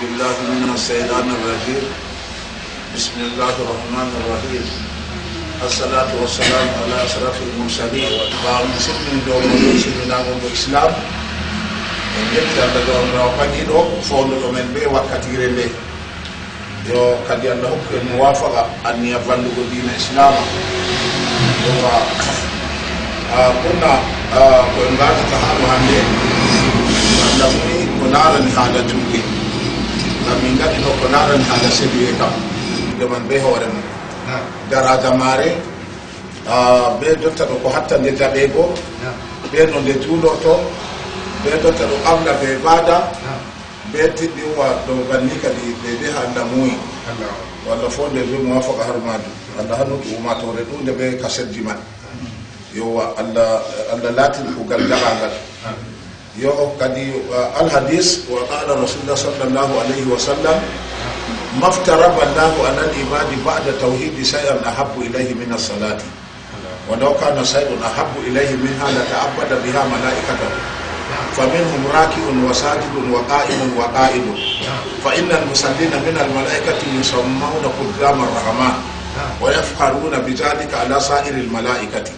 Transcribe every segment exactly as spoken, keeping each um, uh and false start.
بالله من الشيطان الرجيم. بسم الله الرحمن الرحيم. الصلاة والسلام على أشرف المرسلين. Ɓaawo min silmini Joomiraaɗo, silminaango ngo Islaam, en njetti Allah Joomiraaɗo ɓaŋiiɗo, foonduɗo men bee wakkatiire nde. Yo kadi Allah hokku en muwaafaqa, anniya vallugo diina Islaama. Yowa, ah, ɓurna, ah, ko en ngaadata haala hannde, Allah muyi ko laarani haala julde. Ngam min ngaɗino ko laarani haala sérieux kam. Julde man bee hoore mum. Naam. Daraaja maare, ah, bee jotta ɗo ko hatta nde jaɓeego, naam, bee no nde juulorto, bee jotta ɗo qabla bee baada, naam, bee tiɗɗi wa ɗo banni kadi deydey haa Allah muuyi. Allah. Walla fof nde bee muwaafaqa har maajum. Allah hanndu ko ummaatoore ɗuunde bee kasetji man. Yowa, Allah, Allah laatin kuugal jaɓaangal. Yo kadi, uh, alhadis, wa qala Rasulullah sallallahu alayhi wa sallam, "Ma iftarada Allahu ala al-ibadi ba'da tawhidi shay'an ahabbu ilayhi min as-salati. Wa law kana shay'un ahabbu ilayhi minha lata'abbada biha malaikatahu. Faminhum raki'un wa sajidun wa qa'imun wa qa'idun. Fa innal musallina min al-malaikati yusammawna quddama ar-rahman. Wa yafkharuna bidhalika ala sa'iril malaikati."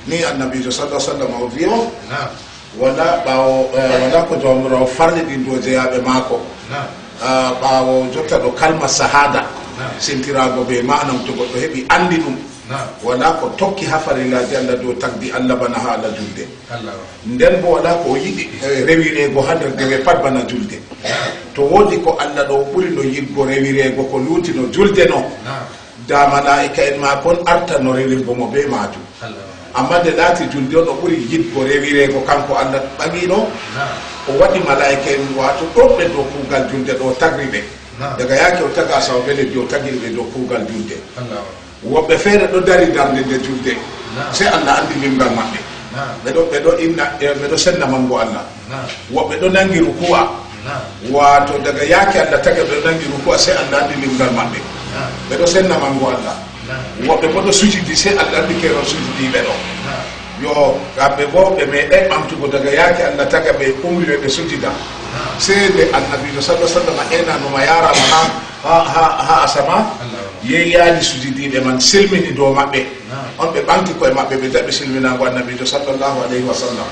Ni Annabiijo sallallahu alayhi wa sallam o wi'i o, naam. Wala ɓaawo, eh, wala ko Jawmiraawo farli ɗin dow jeyaaɓe maako. Naam. Ah, ɓaawo jotta ɗo kalma sahada, naam, sintiraago be maanam to goɗɗo heɓi anndi ɗum. Naam. Wala ko tokki ha farillaaji Allah dow tagdi Allah bana haala julde. Allah. Nden bo wala ko o yiɗi, eh, rewireego ha nder dewe pat bana julde. Naam. To woodi ko Allah ɗo ɓuri no yiɗgo rewireego ko luuti no julde no. Naam. Da malaa'ika'en maako on artano rewirgo mo bee maajum. Allah. Ammaa nde laati julde on o ɓuri yiɗgo rewireego kanko Allah ɓaŋiiɗo, naam, o waɗi malaa'ika'en waato ɗonɓe dow kuugal julde ɗo tagri ɓe. Naam. Daga yaake o taga asama bee lesdi o tagiri ɓe dow kuugal julde. Allah. Woɓɓe feere ɗo dari darnde nde julde. Naam. Sey Allah anndi limgal maɓɓe. Naam. Ɓe ɗo, ɓe ɗo inna, eh, ɓe ɗo senna mango Allah. Naam. Woɓɓe ɗo nangi ruku'a. Naam. Waato daga yaake Allah tagi ɓe ɗo nangi ruku'a, sey Allah anndi limgal maɓɓe. Naam. Ɓe ɗo senna mango Allah. Naam. Woɓɓe bo ɗo sujidi, sey Allah anndi keerol sujidiiɓe ɗo. Naam. Yo, kamɓe bo ɓe meeɗay ɓamtugo daga yaake Allah taga ɓe umri ɓe ɓe sujida. Naam. Sey nde Annabiijo sallallahu alaihi wasallam eenanoma yaarama ha, ha, ha, ha asama, Allah. Yeeyaali sujidiiɓe man, silmini dow maɓɓe. Naam. On ɓe ɓaŋgti ko'e maɓɓe, ɓe jaɓi silminaago Annabiijo sallallahu alayhi wa sallam.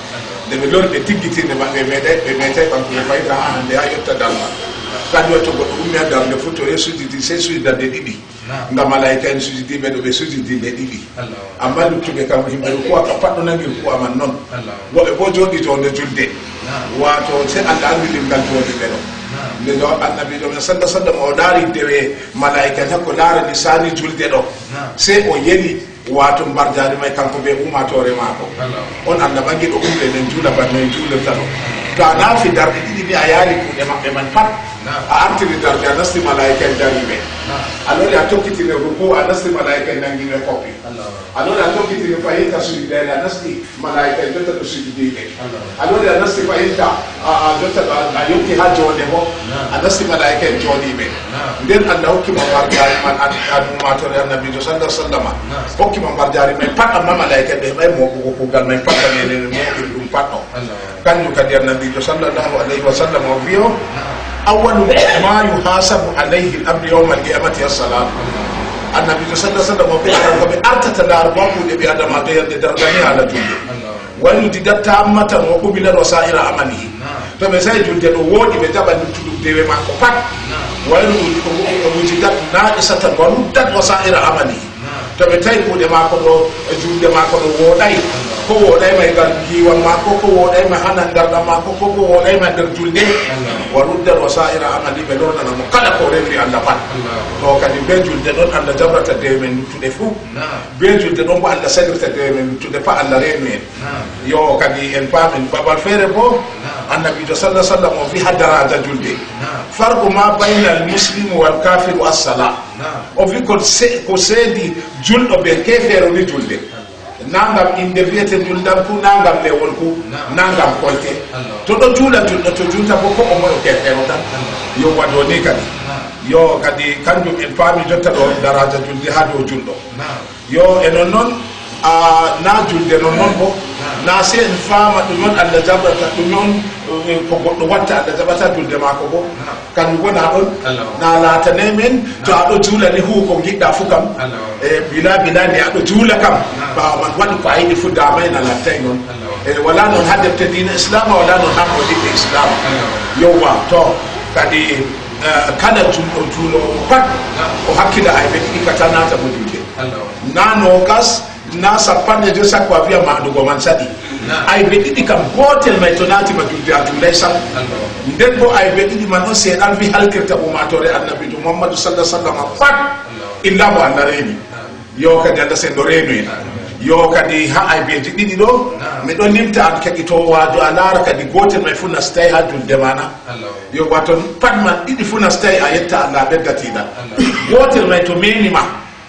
Nde ɓe lori ɓe tiggitirde maɓɓe, ɓe meeɗay, ɓe meetay ɓaŋgtugo fayda haa hannde, haa yotta darnga. Kadi waɗi to goɗɗo ummi haa darnde fu, to yehi sujidi, sey sujida nde ɗiɗi. Naam. Ngam malaa'ika'en sujidiiɓe ɗo ɓe sujidi nde ɗiɗi. Allah. Ammaa luttuɓe kam, yimɓe ruku'a kam, pat ɗo nangi ruku'a man non. Allah. Woɓɓe boo jooɗi joonde julde. Naam. Waato, sey Allah anndi limgal jooɗiiɓe ɗo. Naam. Nde ɗo Annabiijo men sallallahu alayhi wa sallam o laari dewe malaa'ika'en hakko laarani saani julde ɗo. Naam. Sey o yeli waato mbarjaari may kanko bee ummaatoore maako. Allah. On Allah ɓaŋgiiɗo umri en en juula bana en juulirta ɗo. To a naafi darɗe ɗiɗi ni a yaari kuuɗe maɓɓe man pat. Naam. A artiri darɗe a nasti malaa'ika'en dari ɓe. Naam. A lori a tokkitini ruku'u a nasti malaa'ika'en nangi ɓe koppi. Allah. A lori a tokkitini fahinta sujidayre a nasti malaa'ika'en jotta ɗo sujidi ɓe. Allah. A lori a nasti fahinta a, a jotta ɗo a, a yotti haa joonde bo. Naam. A nasti malaa'ika'en jooɗi ɓe. Naam. Nden Allah hokki mo mbarjaari man an, an ummaatoore Annabiijo sallallahu alaihi wasallama. Naam. Hokki mo mbarjaari may pat, ammaa malaa'ika'en ɓe heɓay mooɓugo kuugal may pat, bana enen en mooɓiri ɗum pat ɗo. Allah. Kanjum kadi Annabiijo sallallahu alaihi wasallam o wi'i o, naam, "Awwalu ma yuhasabu alayhi al-abdu yawma al-qiyamati as-salat." Annabiijo sallallahu alaihi wasallam o wi'i, aran ko ɓe artata laarugo haa kuuɗe ɓii Adama haa yande darnga ni haala julde. Allah. Wa wujidat tammatan wa qubilat sa'ira amalihi. Naam. To ɓe tawi julde ɗo wooɗi, ɓe jaɓan luttuɗum dewe maako pat. Naam. Wa wujidat naqisatan wa ruddat sa'ira amalihi. Naam. To ɓe tawi kuuɗe maako ɗo, e julde maako ɗo wooɗay, ko wooɗay may ngal ngiiwan maako, ko wooɗay may haa nangarɗam maako, ko, ko wooɗay may nder julde. Allah. Wa ruddat sa'ira amalihi, ɓe lornana mo kala ko rewiri Allah pat. Allah. To kadi bee julde ɗon Allah jaɓrata dewe men luttuɗe fuu. Naam. Bee julde ɗon bo Allah saɗirta dewe men luttuɗe pat, Allah reenu en. Naam. Yo kadi en paamin babal feere bo. Naam. Annabiijo sallallahu alaihi wasallam o wi'i haa daraaja julde. Naam. Farqu ma baynal muslimi wal kafiru as-salah. Naam. O wi'i ko se-, ko seedi julɗo bee keefeero ni julde. Naa ngam innde wi'ete juldanku, naa ngam lewol ku, naam, naa ngam kolte. Allah. To ɗo juula julɗo, to juulta bo ko o moy o keefeero tan. Allah. Yo waɗo ni kadi. Naam. Yo kadi kanjum en paami jotta ɗo daraaja julde haa dow julɗo. Naam. Yo e non non, a, naa julde non non bo. Naam. Na sey en faama ɗume on Allah jaɓata, ɗume on, eh, ko goɗɗo watta Allah jaɓata julde maako goo. Naam. Kanjum wona ɗon. Allah. Na laatanee men, to a ɗo juula ni huuw ko ngiɗɗaa fuu kam. Allah. Eh, bila, bila ni a ɗo juula kam. Naam. Ɓaawo man waɗu ko a yiɗi fuu, daamay na lattay non. Allah. Eh, walaa non haa defte diina Islaama, walaa non haa moodiɓɓe Islaama. Allah. Yowwa, to, kadi, eh, kala julɗo juuloowo pat, naam, o hakkila aybe ɗiɗi ka tan naata mo julde. Allah. Na noogas, na sappanɗe joy, sakko a wi'a maandugo man saɗi. Naam. Aybe ɗiɗi kam, gootel may to naati ma julde, a juulay sam. Allah. Nden boo aybe ɗiɗi man on Seyɗan wi halkirta ummaatoore Annabiijo Muhammadu sallallaahu alayhi wa sallam pat, Allah, illa mo Allah reeni. Naam. Yo kadi Allah sey no reenu en. Naam. Yo kadi haa aybeeji ɗiɗi ɗo, naam, mi ɗon limta an keɗitoowo, waato a laara kadi gootel may fuu nastay haa julde ma na. Allah. Yo waato pat man ɗiɗi fuu nastay, a yetta Allah, a ɓedda tiiɗal. Allah. Gootel may to meemi ma,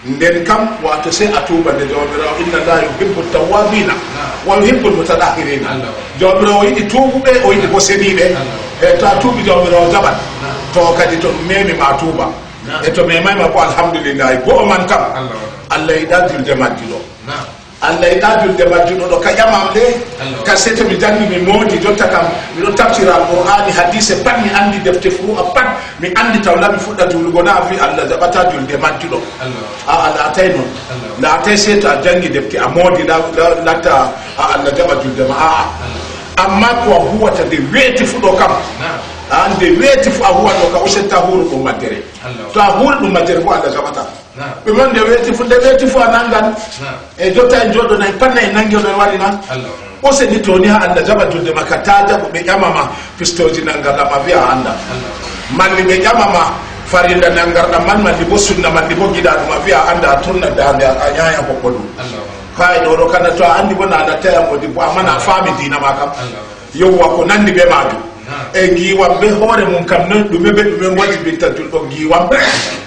nden kam, waato sey a tuuba nde Jawmiraawo, inna Allaha yuhibbu tawwaabiina, naam, wa yuhibbul mutatahhiriina. Allah. Jawmiraawo yiɗi tuubuɓe, o yiɗi boo seniiɓe. Allah. E to a tuubi, Jawmiraawo jaɓan. Naam. To kadi to meemi ma a tuuba. Naam. E to meemaay ma boo, alhamdulillaahi, go'o man kam. Allah. Allah yiɗaa julde majjuɗo. Naam. Allah yiɗaa julde majjuɗo ɗo ka ƴamam le. Allah. Ka sey to mi janngi mi moodi, jotta kam miɗo tafsira Alqur'aani, hadiise pat mi anndi, defte furu'a pat mi anndi, taw la mi fuɗɗa juulugo na, a wi Allah jaɓataa julde majjuɗo. Allah. A'a, laatay non. Allah. Laatay sey to a janngi defte a moodi, la, la, latta a Allah jaɓa julde ma. A'a. Allah. Ammaa ko a huwata nde weeti fuu ɗo kam. Naam. A nde weeti fuu a huwan ɗo ka, useni taa huuwru ɗum majjere. Allah. To a huuwri ɗum majjere boo Allah jaɓataa. Naam. Ɗum on nde weeti fuu, nde weeti fuu a nanngan. Naam. E jotta en jooɗo na, en pat na en nanngi, oɗon waɗi na? Allah. Useni to ni haa Allah jaɓa julde ma ka, taa jaɓu ɓe ƴama ma pistooji nanngarɗa ma wi'a a anndaa. Allah. Malli ɓe ƴama ma farilla nanngarɗa man, malli boo sunna, malli boo giɗaaɗo ma wi'a a anndaa, a turna daande a, a ɲaaya hoɓɓodu. Allah. Kaay ɗo ɗo kana to a anndi boo na a lattay moodibo, ammaa na a faami diina ma kam. Allah. Yowwa, ko nanndi bee maajum. Naam. E ngiiwam bee hoore mum kam, noy ɗume bee ɗume wajibinta julɗo ngiiwam?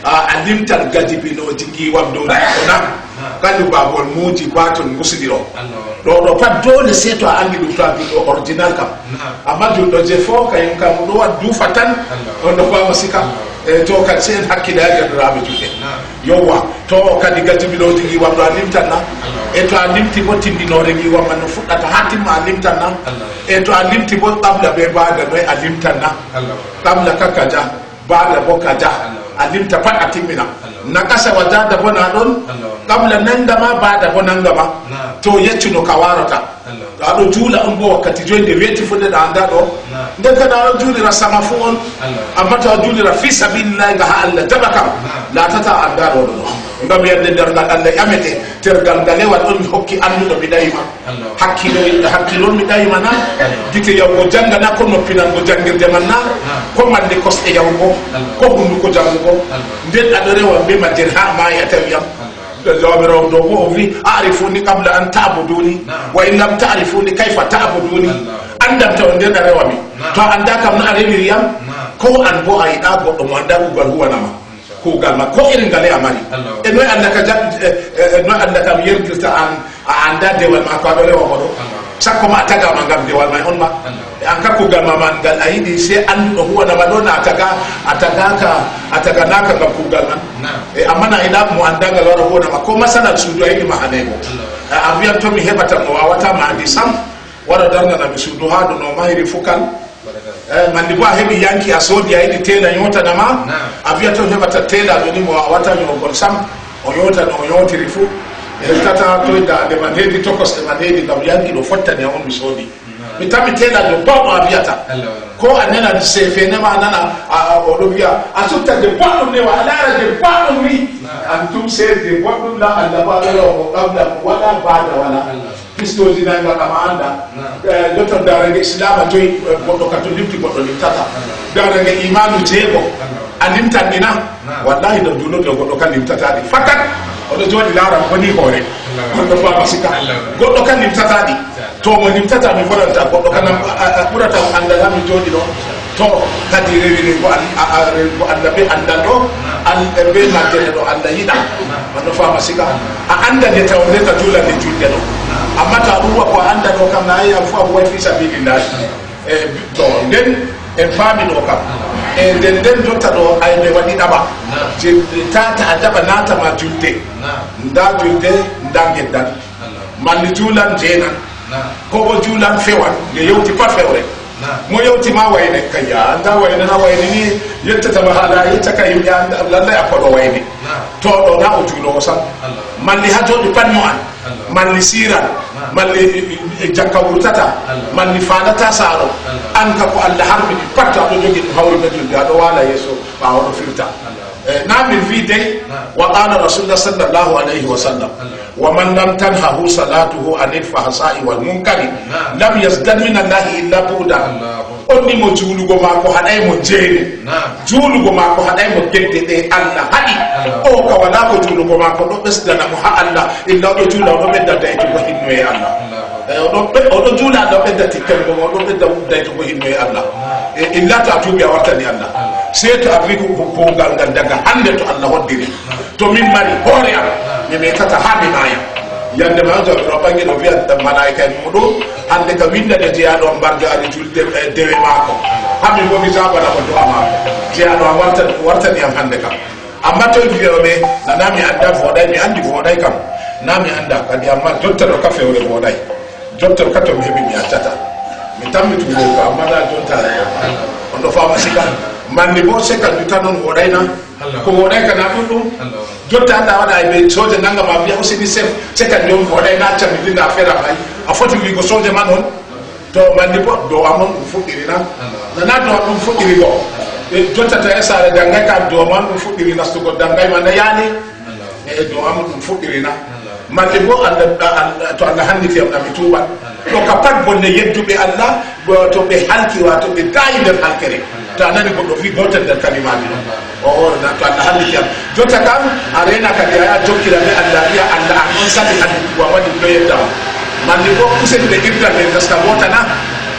A, a limtan gajibinooji ngiiwam dow julɗo na? Naam. Kanjum baabol muuji baatol musidiro. Allah. Ɗo ɗo pat doole sey to a anndi ɗum, to a julɗo original kam. Naam. Ammaa julɗo je fo kayum kam ɗo waɗ duufa tan. Allah. On ɗo faama sika. Allah. E to kadi sey en hakkila, yaa deerɗiraaɓe julɓe. Naam. Yowwa, to kadi gajibinooji ngiiwam ɗo a limtan na? Allah. E to a limti boo tindinoore ngiiwam man no fuɗɗata haa timma a limtan na? Allah. E to a limti boo qabla bee baada noy a limtan na? Allah. Qabla ka kaja, baada boo kaja. Allah. A limta pat a timmina. Allah. Nakasa wa zada boo na ɗon? Allah. Qabla nanga ma, baada boo nanga ma. Naam. To yeccu no ka waarata. Allah. To a ɗo juula on boo wakkati joy nde weeti fuu nde ɗa anndaa ɗo. Naam. Nden kadi a ɗo juulira sama fuu on. Allah. Ammaa to a juulira fii sabiilillaahi nga haa Allah jaɓa kam, naam, laatata a anndaa ɗo ɗo. Ngam yande nder ngal Allah ƴamete, tergal ngalewal on mi hokki annduɗo mi ɗayi ma. Allah. Hakkiilo, hakkiilo on mi ɗayi ma na? Allah. Gite yahugo jannga na? Ko noppi nango janngirde man na? Naam. Ko malli kosɗe yahugo? Allah. Ko hunnduko janngugo? Allah. Nden a ɗo rewa bee majjere haa maayi a tawi am? Allah. Jawmiraawo dow boo o wi, "A'rifuni qabla an ta'buduni, naam, wa in lam ta'rifuni kayfa ta'buduni?" Allah. Anndam taw nden a rewa mi. Naam. To a anndaa kam no a rewiri yam, naam, ko an boo a yiɗaa goɗɗo mo anndaa kuugal huwana ma. Insha Allah. Kuugal ma, ko irin ngale a mari. Allah. E noy Allah ka jab-, e, e, e noy Allah kam yerdirta an, a anndaa dewal ma ko a ɗo rewa mo ɗo? Allah. Sakko ma a tagaama ngam dewal ma e on ma. Allah. E an ka kuugal ma man ngal a yiɗi sey annduɗo huwana ma ɗo, na a taga, a tagaaka, a taganaaka ngam kuugal man. Naam. E, ammaa na a yiɗaa mo anndaa ngal wara huwana ma. Ko masalal suudu a yiɗi mahaneego. Allah. A, a wi'an to mi heɓata mo waawataa mahdi sam, wara darnana mi suudu haa ɗo no mahiri fuu kan. Barka. E, malli boo a heɓi yanki a soodi a yiɗi teela nyootana ma. Naam. A wi'a to heɓata teelaajo ni mo waawataa nyoogol sam. O nyoota no o nyootiri fuu. Heftata toy daande man heedi to kosɗe man heedi ngam yanki ɗo fottani am on mi soodi. Mi tami teelaajo bawɗo a wi'ata. Allah. Ko a nana seefeene ma a nana, a, a, o ɗo wi'a, a sutta je boɗɗum ne wa, a laara je boɗɗum ni. Naam. An tum seed je boɗɗum la, Allah ba ɗo o ɗamda ko wala baada wala. Allah. Pistooji nannga kam a annda. Naam. Eh, jotta daarange Islaama joy, eh, goɗɗo ka to limti goɗɗo limtata. Allah. Daarange imaanu jeego. Allah. A limtan ɗi na? Naam. Wallahi, nder juulirde goɗɗo kan limtataa ɗi. Fakat, o ɗo jooɗi laara ko ni hoore. Allah. On ɗo faama sika. Allah. Goɗɗo kan limtataa ɗi. Insha Allah. To mo limtataa mi volanta, goɗɗo kan am, a, a, a ɓurata mo anndal haa mi jooɗi ɗo. To kadi rewi rengo Al-, a, a, rengo Allah bee anndal ɗo, naam, an, e bee majjere ɗo Allah yiɗa. Naam. On ɗo faama sika. A annda nde tawnde ka juulande juulde ɗo. Naam. Ammaa to a ɗum wa ko a annda ɗo kam, na a yi'a fuu a huway fii sabiilillaahi. Naam. E, to, nden en faami ɗo kam. E, nden, nden jotta ɗo, aybe waɗi ɗaɓa. Naam. Je, ta, ta a jaɓa naata ma julde. Naam. Ndaa julde, ndaa ngeddan. Allah. Malli juulan, jeenan. Ko o juulan fewan, nde yewti pat fewre. Mo yewti ma wayne, kay a annda wayne na wayne ni, yettata ma haala yetta ka yimɓe annda, lallay a koɗo wayne. To ɗo na o juuloowo sam. Malli ha jooɗi pat mo an. Malli siiran. Malli, e, e, jakka wurtata. Malli faalata saaro. An ka ko Allah harmini pat to aɗo jogi ɗum hawri ɓe julde, aɗo waala yeeso ɓaawo ɗo firta. Eh, na min vi dey, wa qala rasulullah sallallahu alayhi wa sallam, wa man lam tanhahu salatuhu anil fahsai wal munkari, lam yazdad min Allahi illa bu'dan. On ni mo juulugo maako haɗay mo jeene. Juulugo maako haɗay mo gedde ɗe Allah haɗi. O ka wala ko juulugo maako ɗo ɓesdana mo ha Allah, illa o ɗo juula, o ɗo ɓedda daytugo hinno e Allah. Eh, o ɗo ɓe-, o ɗo juula, o ɗo ɓedda tikkango mo, o ɗo ɓedda daytugo hinno e Allah. Eh, illa to a tuubi a wartani Allah. Sey to a wi ko, ko, kuugal ngal daga hande to Allah hoddiri. To min mari hoore am, mi metata haa mi maaya. Yande ma on jawmiro ɓangi ɗo wiya malaa'ika en muɗum, hande ka windane jeyaaɗo am mbarjo ari julde, eh, dewe maako. Haa mi bo mi jaabana mo du'a maako. Jeyaaɗo am warta-, wartani am hande kam. Amma to en wiya o ɓe, nana mi anda voɗay, mi andi voɗay kam. Na mi anda, kadi amma jotta ɗo ka fewre voɗay. Jotta ka to mi heɓi mi accata. Mi tammi tuugo ko amma na jonta. On ɗo fama sika. Mandi bo seka juta non voɗay na. Ko voɗay ka na ɗum ɗum. Jotta anda waɗa ay ɓe soja nanga ma wiya usini sef. Seka jom voɗay na acca mi dinda affaire am ay. A foti wigo soja man on. To mandi bo do amon ɗum fuɗɗiri na. Nana do ɗum fuɗɗiri go. E jotta ta e sare dangay ka do man ɗum fuɗɗiri nastugo dangay man na yani. E do amon ɗum fuɗɗiri na. Mandi bo Allah, Allah, to Allah hanniti am na mi tuuban. To ka pat bonne yedduɓe Allah, bo to ɓe halki wato ɓe dayi nder halkere. To a nani goɗɗo fi gotel nder kalimaji ɗum. O, o, na to Allah hanniti am. Jotta kam, a rena kadi a yaha jokkira be Allah, wiya Allah an on sali hanniti wa waɗi ɗo yedda am. Mandi bo useni ɓe irda ɓe gaska ngota na.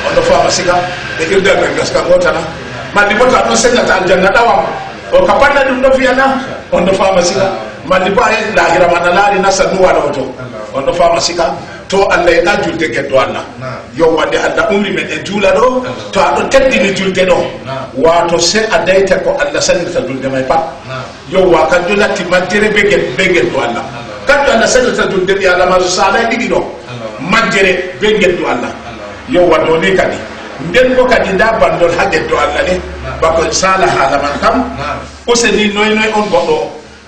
On ɗo fama siga, ɓe irda ɓe gaska ngota na. Mandi bo to a ɗon sendata aljanna ɗawam. O ka panna ɗum ɗo fiyana, on ɗo fama siga. Mandi bo a yehi lahira ma na laari na sannu waɗoto. On ɗo fama siga. To Allah yiɗa julde geddo Allah. Yo wande Allah umri men en juula ɗo. To a ɗo teddini julde ɗo. Wato se a dayta ko Allah sanirta julde may pat. Yowwa, kanjo latti majjere be gel-, be geddo Allah. Kanjo Allah sanirta julde ɓi Adama so saalay ɗiɗi ɗo. Majjere be geddo Allah. Yowwa, ɗo ni kadi. Nden bo kadi nda bandol ha geddo Allah de. Bako en sala hala man kam. Useni noy noy on goɗɗo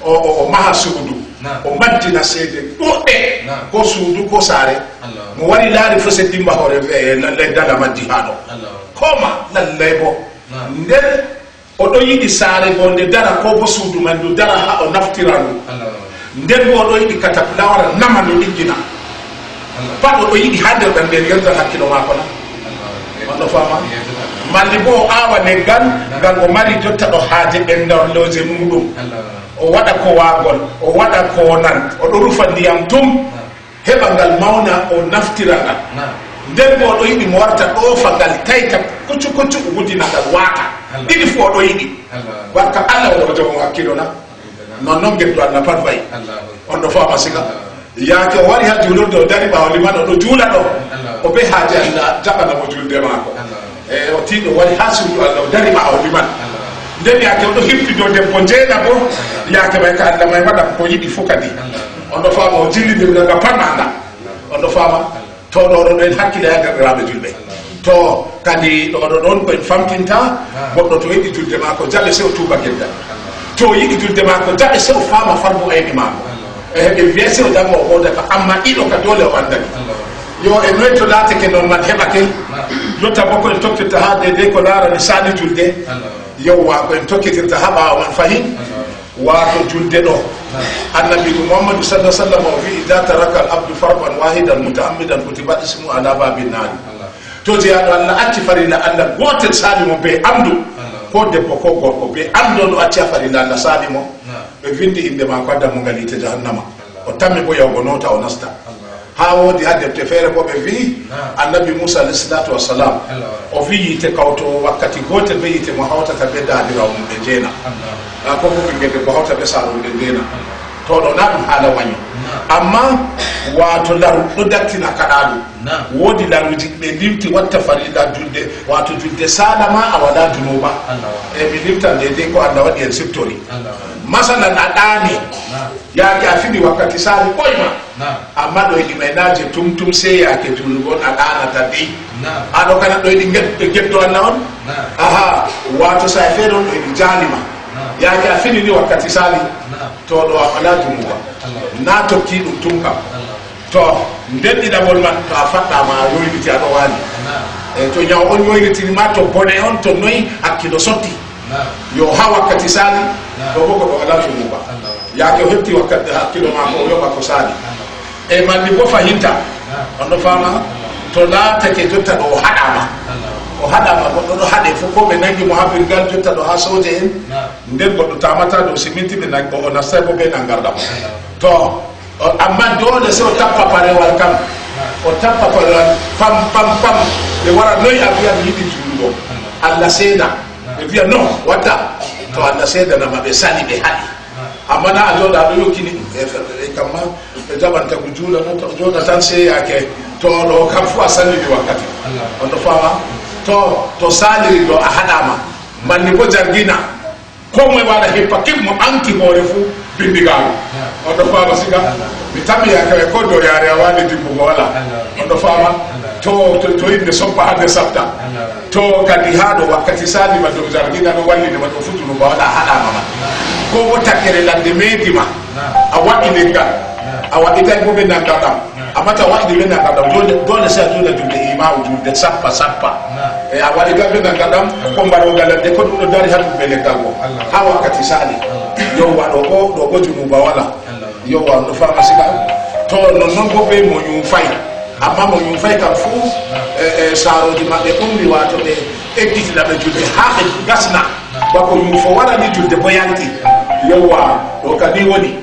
o, o, o maha suudu. O majjina seede ɗuɗɗe. Ko suudu ko saare. Mo wari laari fo se dimba hoore, eh, lallay dala majji ha ɗo. Koma lallay bo. Nden o ɗo yiɗi saare goo nde dara, ko bo suudu man ndu dara haa o naftira ndu. Nden bo o ɗo yiɗi katapila wara nama ndu ɗiggina. Pat o ɗo yiɗi haa nder ɗan nder yerdal hakkilo maako na. On ɗo fama? Malli bo o aawa leggal, ngal o mari jotta ɗo haaje ɓenndorlooje muuɗum. O waɗa kowaagol, o waɗa koonan, o ɗo rufa ndiyam tum. Heɓa ngal mawna, o naftira ngal. Nden bo o ɗo yiɗi mo warta ɗoofa ngal, tayta kucu kucu, wujina ngal waata. Ɗiɗi fu o ɗo yiɗi. Barka Allah, o ɗo joom hakkilo na. Non non geddo Allah pat wayi. On ɗo fama siga. Yaake o wari ha juulurde, o dari ɓaawo liman, o ɗo juula ɗo. O be haaje Allah jaɓana mo julde maako. E o tiiɗo wari ha suudu Allah, o dari ɓaawo liman. Nden yaake o ɗo hippi dow debbo njeena bo, yaake may ka Allah may waɗa ko yiɗi fu kadi. On ɗo fama, o jillindirga nga pat maanga. On ɗo fama? To ɗo ɗon en hakkile ha derɗiraaɓe julɓe. To kadi ɗo ɗo ɗon ko en famtinta, goɗɗo to yiɗi julde maako jaɓe se o tuuba gedda. To yiɗi julde maako jaɓe se o fama fardu ayni maako. E heɓe wiya se o jannga o woodata, amma ɗiɗo ka doole o anndani. Yo e noy to laatake non man heɓake. Jotta bo ko en tokkirta ha deydey ko laarani saali julde. Yowwa, ko en tokkitirta ha ɓaawo man fahin. Waato julde ɗo. Annabiijo Muhammadu sallallahu alaihi wasallam o wi'i, "Idza taraka al-abdu fardan wahidan muta'ammidan kutiba ismu ala babin nari." To jeyaaɗo Allah acci farilla Allah gootel saali mo be amdu, ko debbo ko gorko be amdu no acci farilla Allah saali mo, ɓe vindi innde maako ha dammugal yiite jahannama. O tammi bo yahugo noota o nasta. Haa woodi haa defte feere bo ɓe vi'i, Annabi Muusa alayhi salaatu wa salaam, o vi'i yiite kawto wakkati gootel be yiite mo hawtata be daadirawo mum ɓe njeena. Haa ko ɓinngel debbo hawta be saaro mum ɓe njeena. To ɗo na ɗum haala waño. Amma wato laru ɗo dattina kaɗa ɗum. Woodi laruji ɓe limti watta farilla julde, wato julde sala ma a wala junuba. E mi limtan daidai ko Allah waɗi en siftori. Masalan a ɗaani, yaake a fini wakkati sali ɓoyma. Amma ɗo yiɗi mai na je tum tum, sey yaake julugol a ɗaanata dey. Aɗo kana ɗo yiɗi geddo Allah on. Aha, wato sai feere on ɗo yiɗi jalima. Yaake a fini ni wakkati sali. To ɗo a wala junuba. Na tokki ɗum tum kam. To nden ɗiɗaɓol man, to a faɗɗama a yoyliti aɗo waali. E to ñaw on yoylitini ma, to bone on, to noyi, hakkilo sotti. Yo ha wakkati sali. Ɗo bo goɗɗo wala junuba. Yaake o hefti wakkati hakkilo mako o yoɓa ko sali. E malli bo fahinta. On ɗo fama? To laatake jotta ɗo o haɗama. O haɗama, goɗɗo ɗo haɗe fof, ko ɓe nangi mo ha birgal jotta ɗo ha soje en. Nden goɗɗo tamata dow siminti ɓe nangi o, o nastai bo be nangarɗam. To amma dole sey o tappa parewal kam. O tappa parewal pam pam pam. Ɓe wara noy a wiya mi yiɗi juulugo. Allah seeda. Ɓe wiya no watta. To Allah seedanama ɓe sali ɓe haɗi. Amma na a jooɗa ɗo yokkini ɗum e kamma ɓe jaɓanta ko juula no to jooɗa tan sey yaake. To ɗo kam fuu a sallini wakkati. On ɗo fama? To to saliri ɗo a haɗama. Malli bo jargina. Ko moye waɗa hippa kib mo ɓaŋti hoore fuu bindigaaru. On ɗo faama siga? Mi tammi yaake ko do yaare a waali dimbugo wala. On ɗo faama? To to to yimɓe soppa hande sabta. To kadi haa ɗo wakkati sali ma dow jargina ɗo wallini ma ɗo futuno ba waɗa haɗama ma. Ko bo takkere ladde meedi ma. A waɗi leggal. A waɗi tan bo ɓe nanga ɗam. Amma to a waɗi ɓe nanga ɗam dole dole sai a juula julde ima'u julde sappa sappa. E a waɗi tan ɓe nanga ɗam ko mbaroga ladde ko ɗum ɗo dari ha ɗum ɓe leggal go ha wakkati sali. Yowwa ɗo go ɗo go junuba wala. Yowwa no fama siga. To non non bo be mo ñum fay. Amma mo ñum fay kam fu e e saroji maɓɓe ummi wato ɓe ekkitina ɓe julde ha ɓe gasna. Bako ñum fo warani julde bo yanti. Yowwa ɗo kadi woni.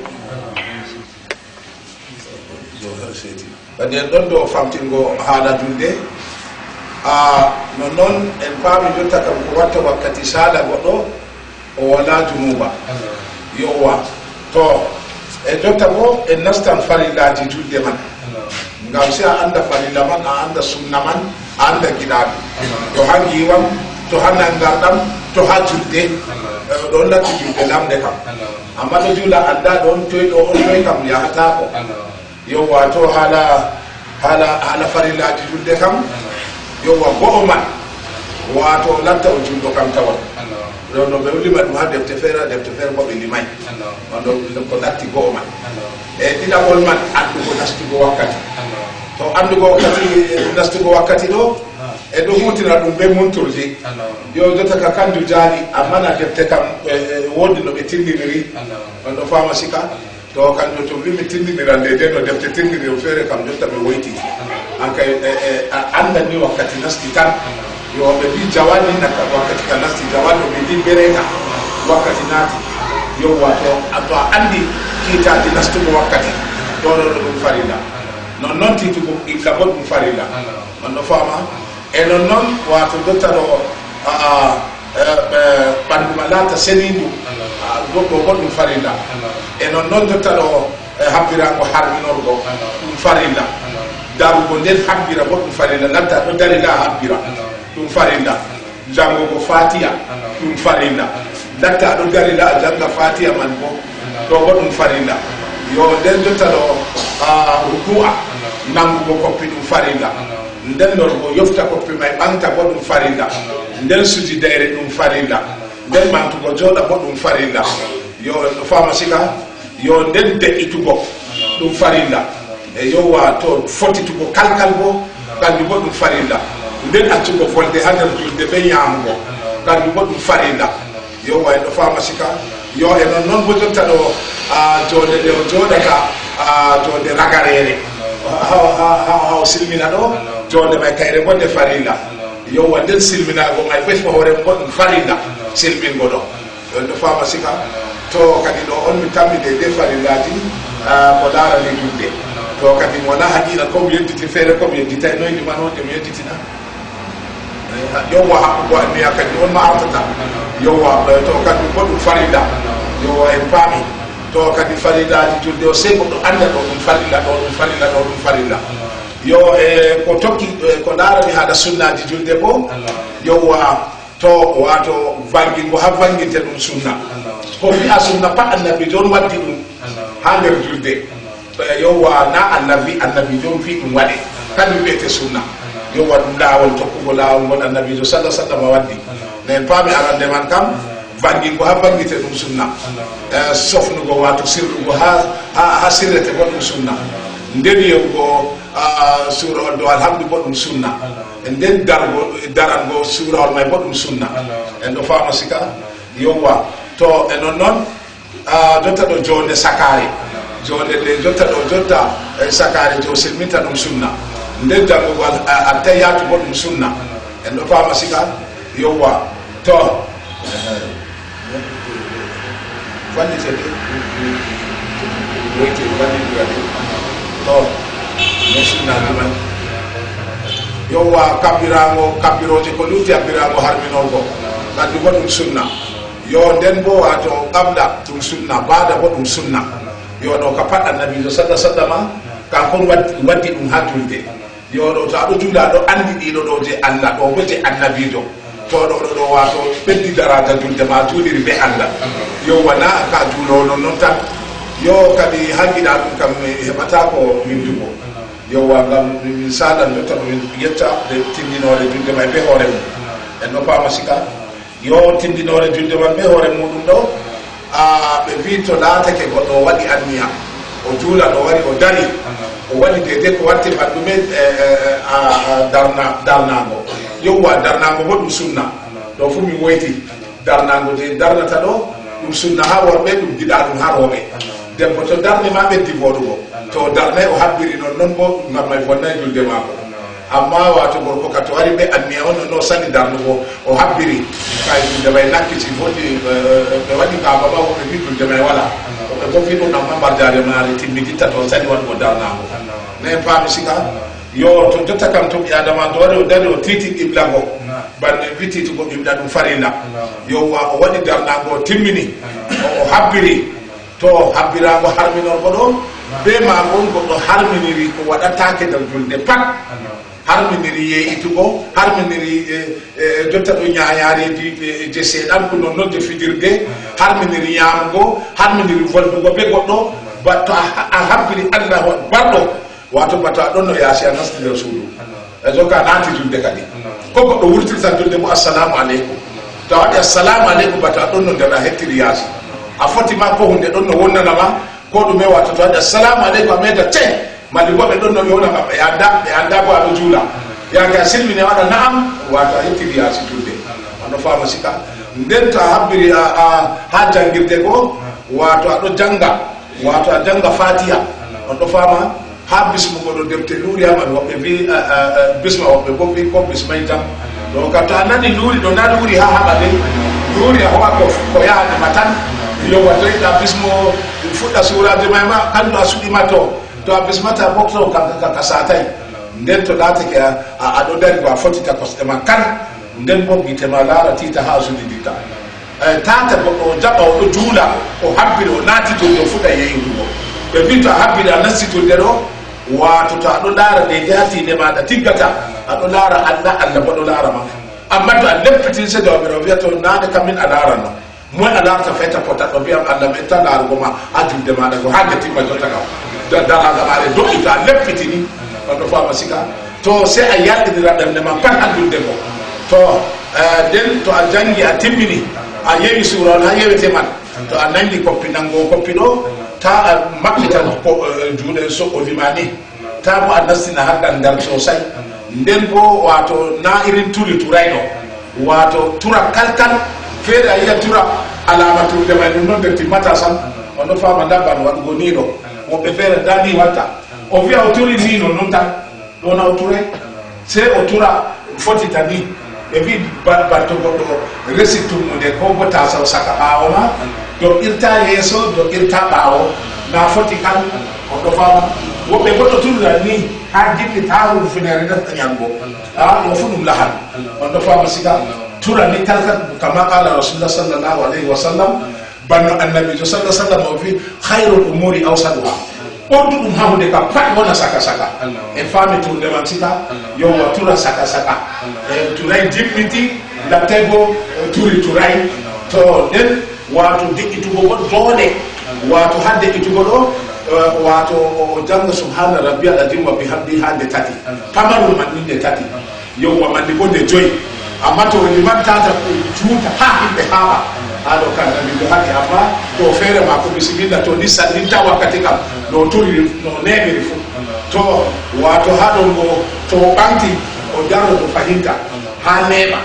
Kadi en ɗon ɗo famtingo haala julde. A non non en paami jotta kam ko watta wakkati saala goɗɗo o wala junuba. Yowwa to e jotta bo en nastan farillaji julde man. Ngam si a anda farilla man a anda sunna man a anda giɗaɗo. To ha ngiwam to ha nangarɗam to ha julde. Ɗon latti julde lamde kam. Amma to juula anda ɗon toy ɗo on toy kam yahatako. Yowwa to hala hala hala farillaji julde kam. Yowwa go'o man wato latta o julɗo kam tawon. Ɗo no ɓe lima ɗum ha defte feere defte feere ko ɓe limay. On ɗo ko latti go'o man. E ɗiɗaɓol man andugo nastugo wakkati. To andugo wakkati nastugo wakkati ɗo e ɗo hutina ɗum be montorji. Yo jotta ka kanju jaali amma na defte kam woodi no ɓe tindiniri. On ɗo fama sika. To kanjum to mbimi tindiniran de de no defte tindiniri o feere kam jotta mi woyti. An kay a andan ni wakkati nasti tan. Yo ɓe mbi jawani nakka wakkati ka nasti jawani o ɓe mbi bereka wakkati naati. Yowwa to a to a andi kiitaji nastugo wakkati ɗo ɗo ɗo ɗum farilla. Non non titugo illa bo ɗum farilla. On ɗo fama? E non non wato jotta ɗo ɓandu ma laata seniindu. Goɗɗo goɗɗum farilla. E non non jotta ɗo habbirango harminorgo ɗum farilla. Darugo nden habbira goɗɗum farilla latta ɗo dari la habbira. Ɗum farilla. Jangugo fatiya ɗum farilla. Latta ɗo dari la janga fatiya man bo ɗo goɗɗum farilla. Yo nden jotta ɗo ruku'a nangugo koppi ɗum farilla. Nden lorgo yofta koppi may ɓanta bo ɗum farilla. Nden sujidayre ɗum farilla. Nden ɓantugo jooɗa bo ɗum farilla. Yo no fama siga. Yo nden de'itugo ɗum farilla. E yowa to fotitugo kalkal bo kanjum bo ɗum farilla. Nden accugo volde ha nder julde be nyamugo kanjum bo ɗum farilla. Yowa e ɗo fama sika. Yo e non non bo jotta ɗo jonde nde o joɗata jonde ragarere. Haw silmina ɗo jonde may kayre bonde farilla. Yowa nden silminago may ɓe fo hoore mum goɗɗum farilla. Silmingo ɗo ɗon ɗo fama sika. To kadi ɗo on mi tammi de de farillaji ko larani julde. To kadi mi wala haqiqa ko mi yedditi feere ko mi yedditay noyndi manoje mi yedditina. Yowwa haɓɓugo anniya kadi on ma artata. Yowwa to kadi ko ɗum farilla. Yowwa en paami. To kadi faridaaji julde o, sey goɗɗo annda ɗo ɗum farilla, ɗo ɗum farilla, ɗo ɗum farilla. Yo, e ko tokki, e ko ndaarani haɗa sunnaaji julde bo, yowwa, to waato vangingo haa vanginte ɗum sunna. Ko wi'a sunna pat annabiijo on waddi ɗum haa nder julde. E yowwa, na annabi, annabiijo on fii ɗum waɗe. Kadi wi'ete sunna. Yowwa, ɗum laawol, tokkugo laawol ngol annabiijo sallallahu alaihi wasallam waddi. Men paami arande man kam, vangingo haa vangite ɗum sunna. Eh, sofnugo, waato sirrugo haa, haa, haa sirrete bo ɗum sunna. Nden yehugo, ah, suurawol dow alhamdu bo ɗum sunna. Nden dargo, darango suurawol may bo ɗum sunna. En ɗo faama sika? Yowwa. To e non non, ah, jotta ɗo joonde sakaare. Joonde nde jotta ɗo, jotta, eh, sakaare, to silminta ɗum sunna. Nden jangugol, ah, attahiyatu bo ɗum sunna. En ɗo faama sika? Yowwa. To. Wallite de. Woyte wallitira de. To. No sunna ɗumen. Yowwa, kabbiraango, kabbirooje ko lutti, kabbiraango harminorgo. Kanjum bo ɗum sunna. Yo, nden bo, waato, qabla ɗum sunna, baada bo ɗum sunna. Yo, ɗo ka pat annabiijo sallallahu alaihi wasallam, kanko on waddi, waddi ɗum haa julde. Yo, ɗo to aɗo juula, aɗo andi ɗiɗo ɗo je Allah, ɗo bo je annabiijo. To ɗo, ɗo, ɗo, waato, ɓeddi daraja julde ma, juuliri be Allah. Yo, wana ka juulo non non tan. Yo, kadi haa giɗa ɗum kam, mi heɓata ko windugo. Yo, wa ngam min saadan jotta ko min yetta de tindinoore julde may be hoore mum. En ɗo faama sika? Yo, tindinoore julde man be hoore muɗum ɗo, a, ɓe vi to laatake goɗɗo o waɗi anniya, o juula, o wari, o dari, o waɗi deydey ko watti ɓanndu men, e, e, e, a, a, darna-, darnaango. Yowwa, darnaango bo ɗum sunna. Ɗo fu mi woyti. Darnaango je darnata ɗo, ɗum sunna haa worɓe, ɗum bid'a ɗum haa rooɓe. Debbo to darni ma ɓeddi vooɗugo. To o darnay o habbiri non non bo, ngam may vonnay julde maako. Amma waato gorko ka to wari be anniya on, no sani darnugo, o habbiri. Kay julde may nakkiti, vonni, eh, ɓe waɗi ka baba, woɓɓe vi julde may wala. Woɓɓe bo vi ɗum, amma mbarjaari maare timmiditta, to sani waɗugo darnaago. Ne en paami sika? Yo, to jotta kam to ɓi Adama do wari o dari o titi qibla go. Bande vi titugo qibla ɗum farilla. Yo, wa o waɗi darnaago o timmini. O, o habbiri. To habbiraago harminorgo ɗo, be maagol goɗɗo harminiri ko waɗataake nder julde pat. Harminiri yee'itugo, harminiri, e, e, jotta ɗo ñaañaareeji, e, je seeɗan ko non non je fijirde, harminiri ñaamugo, harminiri voldugo be goɗɗo, ba to a, a habbiri Allahu Akbar ɗo, waato ba to a ɗonno yaasi a nasti nder suudu. E joga naati julde kadi. Ko goɗɗo wurtirta julde mo, "Assalamu aleykum." To a waɗi "Assalamu aleykum," ba to a ɗonno nder a hettiri yaasi. A foti ma ko hunde ɗonno wonnana ma, ko ɗume, waato to a waɗi "Assalamu aleykum," a meeda te. Mali bo ɓe ɗonno ɓe wona maɓɓe, ɓe anda, ɓe anda bo a ɗo juula. Yaake a silmini a waɗa "Na'am," waato a hettiri yaasi julde. On ɗo faama sika? Nden to a habbiri a, a, haa jangirde go, waato a ɗo janga, waato a janga Fatiha. On ɗo faama? Haa bismugo ɗo defte luuri haa man, woɓɓe vi, a, a, a, bisma, woɓɓe bo vi ko bismay tan. Ɗo ka to a nani luuri ɗo, na luuri haa haɓa de. Luuri a ho'a ko, ko yahani ma tan. Yo, wato yiɗa bismo fuɗɗa suuraade may ma, kanjum a suɗi ma to. To a bismata bo to ka, ka, ka, ka saatay. Nden to laatake a, a, a ɗo dari ba a fotita kosɗe ma kan. Nden bo gite ma laara tiita haa a sujidita. Eh, tata goɗɗo o jaɓa, o ɗo juula, o habbiri, o naati julde, o fuɗa yeeyugo. Ɓe mbi to a habbiri, a nasti julde ɗo, waato to a ɗo laara deydey haa tiinde maaɗa tiggata, a ɗo laara Allah, Allah bo ɗo laara ma. Amma to a leppitini, se Jawmiraawo wi'a, "To naane kam min a laaranno. Moy a laarata fayta pota?" Ɗo mbi'am, "Allah meɗta laarugo ma haa julde maaɗa go, haa nde timma jotta kam." Da-, daraja maare do'i to a leppitini. On ɗo faama sika? To sey a yaltinira ɓernde ma pat haa julde go. To, eh, nden to a jangi, a timmini, a yewi suura on haa yewete man. To a nangi koppi, nango koppi ɗo, ta a maɓɓita ko, eh, juuɗe so o vima ni. Ta bo a nastina haa gandal sosai. Nden bo, waato, na irin turi turayno. Waato, tura kalkal, feere a yi'a tura alaama turde may, ɗum non nder timmata sam. On ɗo faama, nda bano waɗugo ni ɗo. Woɓɓe feere nda ni watta. O wi'a o turi ni, non non tan. Ɗo na o turay. Sey o tura fotita ni. Ɓe mbi ba-, ba to goɗɗo resi tummude ko bo tasaw saka ɓaawo ma, do'irta yeeso, do'irta ɓaawo. Na foti kan, on ɗo faama. Woɓɓe bo ɗo turira ni, haa gilli taa huufineere nasta ñamgo. Ah, ɗo fu ɗum lahal. On ɗo faama sika. Tura ni tan tan, kama qala Rasulullah sallallahu alaihi wasallam. Banno Annabiijo sallallahu alaihi wasallam o wi, "Khairul umuri awsaduha." Ɓurduɗum hahude ka pat wona saka saka. E faami turde man sika, yowwa tura saka saka. E turay jimmiti, lattego, e turi turay. To nden, wato de'itugo go doole. Wato ha de'itugo ɗo, e, wato o, o janga subhana rabbiyal azim wa bihamdi ha nde tati. Pamarun man ni nde tati. Yowwa, mandi bo nde joyi. Amma to o liman tata juuta ha himɓe haɓa. Ha ɗo kan Annabiijo haɗi, amma to feere maako bisimilla, to ni sallinta wakkati kam, no turi, no neɓiri fu. To, wato ha ɗon go, to o ɓanti, o darno to fahinta. Ha neɓa.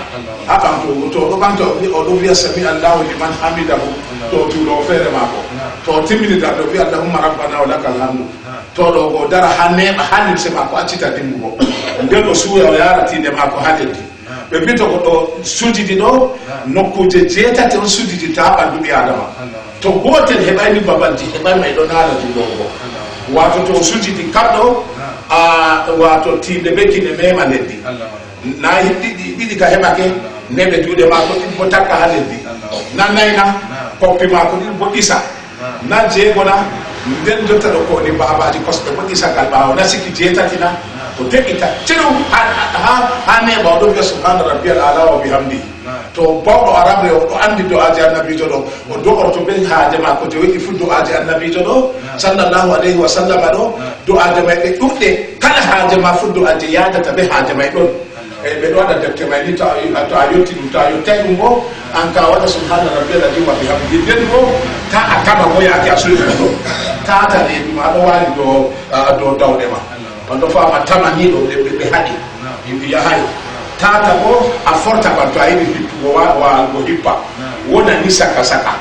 Ha ɓanto, to o ɗo ɓanto, o ɗo wi'a sami Allahu liman hamidahu. To juulo feere maako. To o timmini darde, o wi'a Allahumma rabbana wa lakal hamdu. To ɗo go dara ha neɓa, ha limse maako accita dimbugo. Nden o suuya, o yara tiinde maako ha leddi. Ɓe mbi to goɗɗo sujidi ɗo, nokkuuje jeetati on sujidinta ha ɓandu ɓii Adama. To gootel heɓayni babalji, heɓay may ɗo naala juulo go. Wato to o sujidi kaɗɗo, a, wato tiinde be kine mema leddi. Na ɗiɗi, ɗiɗi ka heɓake, neɓe juuɗe maako ɗiɗi bo takka ha leddi. Na nayna, koppi maako ɗiɗi bo ɗisa. Na jeego na, nden jotta ɗo ko woni baabaaji kosɗe mo ɗisagal ɓaawo, na siki jeetati na, o de'ita ciro ha, ha, ha neɓa o ɗon wi'a subhana rabbiyal ala wa bihamdi. To bawɗo arabre o ɗo andi do'aaji annabiijo ɗo, o do'orto be haaje maako je o yiɗi fu do'aaji annabiijo ɗo, sallallahu alayhi wa sallama ɗo, do'aaje may ɗe ɗuɗɗe, kala haaje ma fu do'aaje yaadata be haaje may ɗon. E, ɓe ɗo waɗa defte may ni, to a, to a yotti ɗum, to a yottai ɗum bo, an ka waɗa subhana rabbiyal azim wa bihamdi. Nden bo, ta a tama bo yaake a sujidi ɗo. Tata reedu ma ɗo waali dow, a, dow dawɗe ma. On ɗo fama tama ni ɗo ɓe, ɓe, ɓe haɗi. Yimɓe yahay. Tata bo, a forta ban to a yiɗi hippugo wa, waalugo hippa. Wona ni saka saka.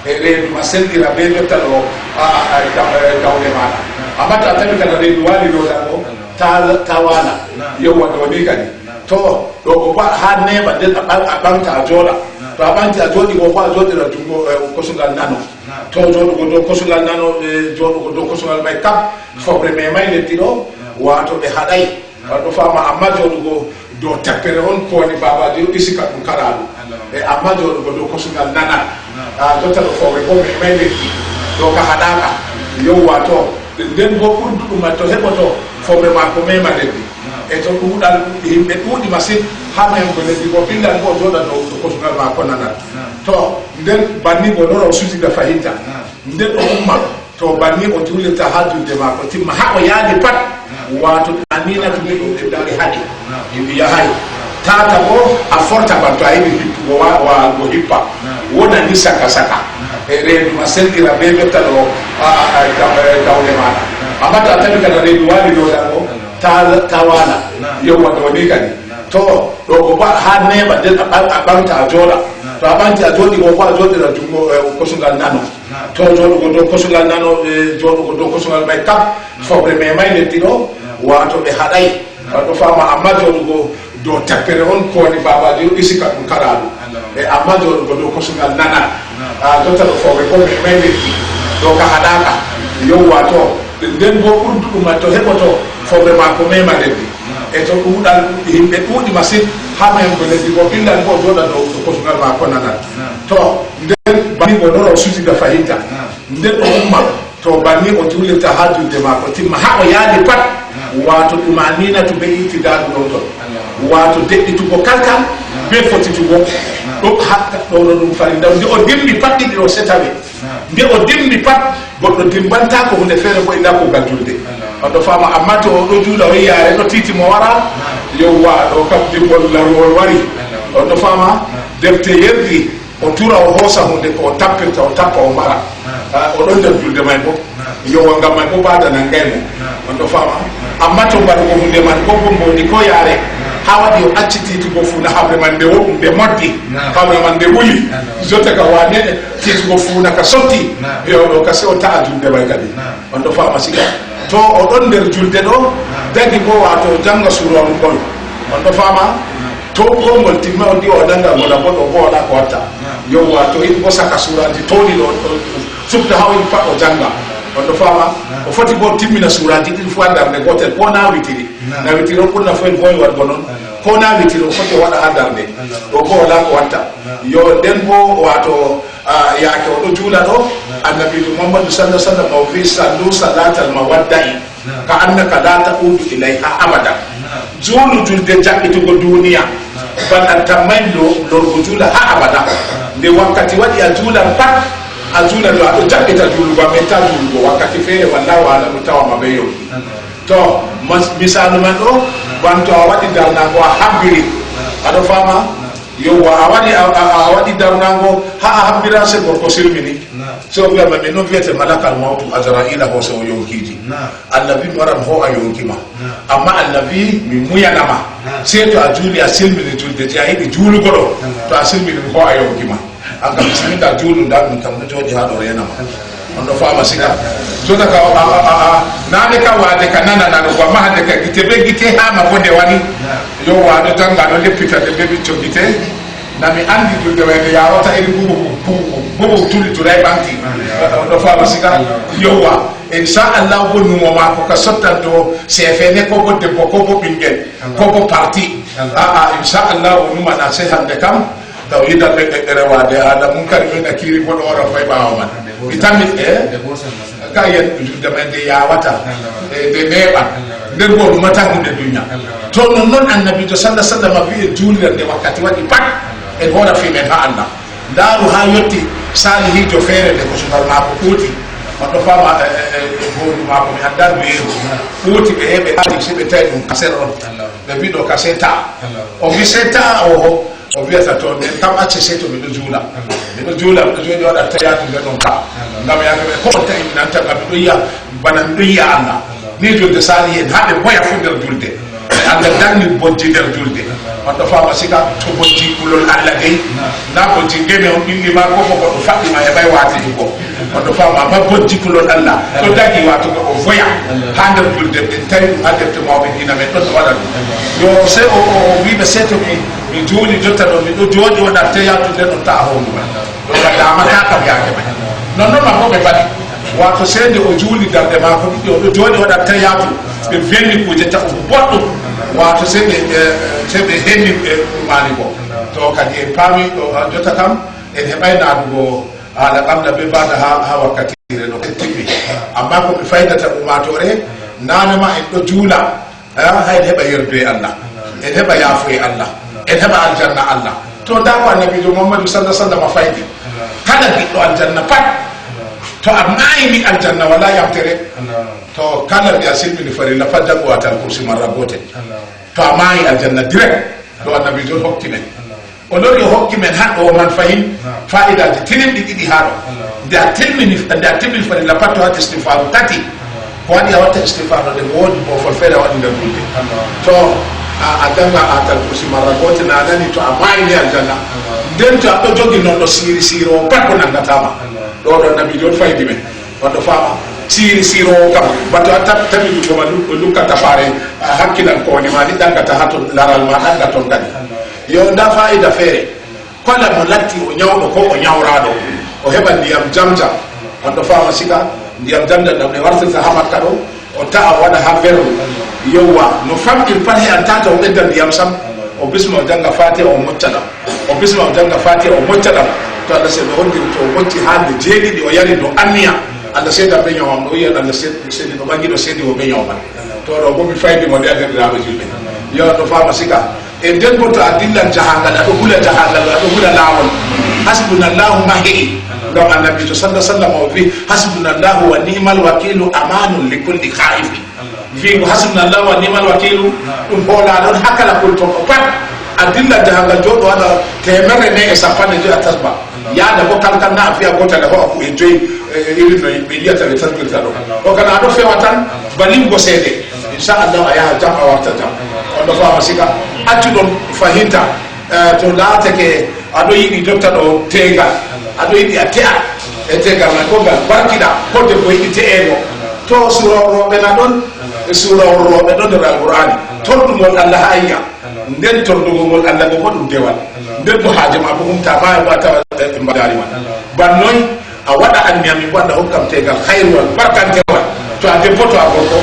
E reedu ma sendira be jotta ɗo, a, a, a, daw-, e, dawɗe maɗa. Amma to a tawi kana reedu waali dow dargo, ta, ta waala. Yewwa ɗo ni kadi. To, ɗo ko ba, ha neɓa nden a ɓan-, a ɓanta a jooɗa. To a ɓanti a jooɗi go, ko a jooɗira jungo, e, kosungal nano. To jooɗugo dow kosungal nano, e, jooɗugo dow kosungal may kam, fobre memay leddi ɗo, wato ɓe haɗay. Wato fama, amma jooɗugo dow teppere on ko woni babaji ɗo ɗisi ka ɗum karaɗum. E, amma jooɗugo dow kosungal nana. A, jotta ɗo fobre ko memay leddi. Ɗo ka haɗaka. Yewwa to, nden bo ɓurduɗum man to heɓoto, fobre mako mema leddi. E to ɗuuɗal yimɓe ɗuuɗi masin, ha men ko leddi ko billal ko jooɗa dow, dow kosungal maako nanal. To, nden banni o lora o sujida fahinta. Nden o umma, to banni o juulirta ha julde maako timma, ha o yaali pat. Wato anina to miɗo ɓe dari haɗi. Yimɓe yahay. Tata bo, a forta ban to a yiɗi hippugo wa, wa, go hippa. Wona ni saka saka. E reedu ma sendira be jotta ɗo, a, a, a, daw-, e, dawle maɗa. Amma to a tawi kana reedu waali dow dargo, ta, ta waala. Yewwa ɗo ni kadi. To, ɗo ko ba, ha neɓa nden a ɓan-, a ɓanta a jooɗa. To a ɓanti a jooɗi go, ko a jooɗira jungo, e, kosungal nano. To jooɗugo dow kosungal nano, e, jooɗugo dow kosungal may kam, fobre memay leddi ɗo, wato ɓe haɗay. Wato fama, amma jooɗugo dow teppere on ko woni babaji ɗo ɗisi ka ɗum karaɗum. E, amma jooɗugo dow kosungal nana. A, jotta ɗo fobre ko memay leddi. Ɗo ka haɗaka. Yewwa to, nden bo ɓurduɗum man to heɓoto, fobre mako mema leddi. E to ɗuuɗal yimɓe ɗuuɗi masin, ha men ko leddi ko billal ko jooɗa dow, dow kosungal mako nanal. To, nden banni o lora o sujida fahinta. Nden o umma, to banni o juulirta ha julde mako timma, ha o yaali pat. Wato ɗumanina to be itidalu ɗon ɗon. Wato de'itugo kalkal, be fotitugo. Ɗo hatta ɗo no ɗum farinda. Nde o dimbi pat ɗiɗi ɗo setawe. Nde o dimbi pat, goɗɗo dimbantako hunde feere ko ina kugal julde. On ɗo fama, amma to o ɗo juula o yiyaare ɗo titi mo wara, yewwa ɗo kam dimbol laruwol wari. On ɗo fama, defte yerdi, o tura o hoosa hunde ko o tappirta, o tappa o mara. Ah, o ɗon nder julde may bo. Yewwa ngam may bo bada nangay mo. On ɗo fama. Amma to mbaɗugo hunde man ko gombondi ko yaare, ha waɗi o acci titugo funa habre man nde wo-, nde moddi, habre man nde wuli. Jotta ka wane titugo funa ka sotti. Yo ɗo ka se o ta'a julde may kadi. On ɗo fama siga. To o ɗon nder julde ɗo, dagi bo wato janga surol ngol. On ɗo fama? To ko ngol timma o ndi o danga ngol bo ɗo bo wala ko watta. Yewwa to yiɗi bo saka suraji towɗi ɗo, ɗo, subta ha o yiɗi pat o janga. On ɗo fama? O foti bo timmina suraji ɗiɗi fu ha darnde gotel ko na witiri. Na witiri o ɓurna foy boy waɗgo non. Ko na witiri o foti o waɗa haa darnde. Ɗo ko o laa ko watta. Yo nden bo wato, ah, yaake o ɗo juula ɗo, Annabiijo Muhammadu sallallahu alaihi wasallam o wi: "Sallu salatal mawadda'i ka annaka la ta'udu ilayha abada." Juulu julde jaɓɓitugo duniya. Bana tammay lo-, lorgo juula haa abada. Nde wakkati waɗi a juulan pat, a juula ɗo a ɗo jaɓɓita juulugo, a metta juulugo. Wakkati feere wallahu a'lamu tawama be yonki. To, mas-, misaalu man ɗo, banto a waɗi darnaango a habbiri. A ɗo faama? Yowwa, a waɗi, a, a, a waɗi darnaango haa a habbira se gorko silmini. Se o wi'a ma, min ɗon vi'ete malakal mawtu Azra'iila hoosowo yonkiiji. Allah wi mi waran hoo'a yonki ma. Amma Allah wi mi muyana ma. Sey to a juuli a silmini julde je a yiɗi juulugo ɗo. To a silmini mi hoo'a yonki ma. An kam bisimilla juulu nda ɗum kam ɗo jooɗi haa ɗo reena ma. On ɗo faama sika. Jota ka a, a, a, a, naane ka waade ka nana nanugo amma hande ka gite be gite haa ma bo nde wani. Yowwa, a ɗo janga a ɗo leppita nde be ɓicco gite. Na mi andi julde wayde yawata iri bubu, bubu, bubu tuli turay ɓanti. On ɗo faama sika. Yowwa. Inchallahu bo numo maako ka sottanto sefene ko bo debbo ko bo ɓingel ko bo parti. A'a, inchallahu o numana sey hande kam. Taw yiɗa ɓe ɓe rewaade Adamu kadi ɓe na kiiri bo ɗo wara fay ɓaawo man. Mi tammi e ka yen julde men nde yawata. E nde neeɓa. Nden bo numata hunde dunya. To non non Annabiijo sallallahu alaihi wasallam wi'i juulirde wakkati waɗi pat. En hoora fi men ha Allah. Ndaaru haa yotti saalihiijo feere nde ko sugal maako ɓooti. On ɗo faama, e, e, e, e, hoondu maako mi anndaa ndu yeeru. Ɓooti ɓe heɓe aadi si ɓe tawi ɗum kaset on. Ɓe mbiɗo kaset taa. O wi se taa oho. O wiyata to nden kam acce sey to miɗo juula. Miɗo juula, miɗo jooɗi waɗa tayaatu nde ɗon ka. Ngam yaade ɓe ko on tawi mi nanta ngam miɗo yi'a bana miɗo yi'a Allah. Ni julde saali en haa ɓe mboya fuu nder julde. Allah danni bojji nder julde. On ɗo faama sika to bojji kulol Allah dey. Na bojji ngeme on ɓilli ma ko ko goɗɗo faɗɗi ma heɓay waati ɗum ko. On ɗo faama amma bojji kulol Allah. To dagi wato goɗɗo voya. Haa nder julde ɓe tawi ɗum haa defte mawɓe diina men ɗon no waɗa ɗum. Yo sey o, o, o wiɓe sey to mi, mi juuli jotta ɗo miɗo jooɗi waɗa teyatu nde ɗon ta'a hoondu ma. Ɗo ka damata kam yaake may. Non non ma ko ɓe mbaɗi. Wato sey nde o juuli darɗe maako ɗiɗi, o ɗo jooɗi waɗa tayatu, ɓe venni kuuje taɓugo boɗɗum. Wato sey ɓe, ɓe, sey ɓe henni ɓe ɗumani go. To kadi en paami ɗo, ah, jotta kam, en heɓay naanugo haala kam na be bada ha, ha wakkatire no timmi. Amma ko mi faydata ummatore, nane ma en ɗo juula, eh, hay en heɓa yerduye Allah. En heɓa yaafuye Allah. En heɓa aljanna Allah. To nda ko Annabiijo Muhammadu sallallahu alaihi wasallam faydi. Kala giɗɗo aljanna pat, to a maayini aljanna wala yamtere. To kala nde a silmini farilla pat janngo Ayatal Kursi marra gootel. To a maayi aljanna direct, ɗo Annabiijo hokki men. O lori o hokki men haɗɗo o man fahin fa'idaji tilimɗi ɗiɗi haa ɗo. Nde a tilmini, nde a timmini farilla pat to waɗi istighfaru tati. Ko waɗi a watta istighfar ɗo, ɗe woodi boofol feere a waɗi nder julde. To a, a jannga Ayatal Kursi marra gootel, na a nani to a maayini aljanna. Nden to a ɗo jogi non ɗo siiri siiroowo pat ko nanngata ma. Ɗo ɗo Annabiijo on faydi men. Wato faama siiri siiroowo kam. Bato a tab-, tawi ɗum ko ma lu-, lukka tafaare, a hakkilan ko woni ma ni ɗangata haa to laral ma ɗanga ton kadi. Yo nda fa'ida feere. Kala mo latti o nyawɗo ko o nyawraaɗo, o heɓa ndiyam Zamzam. On ɗo faama sika ndiyam Zamzam ɗam ɓe wartirta haa Makka ɗo, o ta'a o waɗa haa verre. Yowwa, no famɗi pat he'an tata o ɓedda ndiyam sam. O bisma o jannga Fatiha o mocca ɗam. O bisma o jannga Fatiha o mocca ɗam. To Allah sey ɓe holliri to o mocci haa nde jeeɗiɗi o yari no anniya. Allah seeda be nyawam ɗo yi'an Allah seed-, seedi no ɓangi ɗo seedi o be nyawam. To ɗo bo mi faydi mo nde a derɗiraaɓe julɓe. Yo ɗo faama sika. E nden bo to a dillan jahangal, a ɗo hula jahangal, a ɗo hula laawol. Hasbunallahu ma he'i. Ngam Annabiijo sallallahu alaihi wasallam o wi, "Hasbunallahu wa ni'mal wakilu amanun li kulli khaifi." Wi'ugo hasbunallahu wa ni'mal wakilu, ɗum hoolaaɗo on haa kala kultooɗo pat. A dillan jahangal jooɗo waɗa teemerre nayi e sappanɗe joy a tasba. Yaada bo kalkal na a fiya gootal e ho'a ku'e joy, e, irin no ɓe yi'ata ɓe tasbirta ɗo. Ɗo kana a ɗo fewa tan, ba limgo seede. Inchallahu a yaha jam a warta jam. On ɗo faama sika. Accu ɗon fahinta. Eh, to laatake a ɗo yiɗi jotta ɗo teegal. A ɗo yiɗi a te'a. E teegal man ko ngal barkiɗa. Ko debbo yiɗi te'eego. To suura on rooɓe na ɗon. E suura on rooɓe ɗon nder Alqur'aani. Torɗungol Allah haa yi'a. Nden torndugol ngol Allah ngo bo ɗum dewal. Nden bo haaje ma bo humta ma e bo a tawa ɓe mbaɗaari ma. Ban noy a waɗa anniya min bo Allah hokkam teegal hayruwal barkantewal. To a debbo to a gorko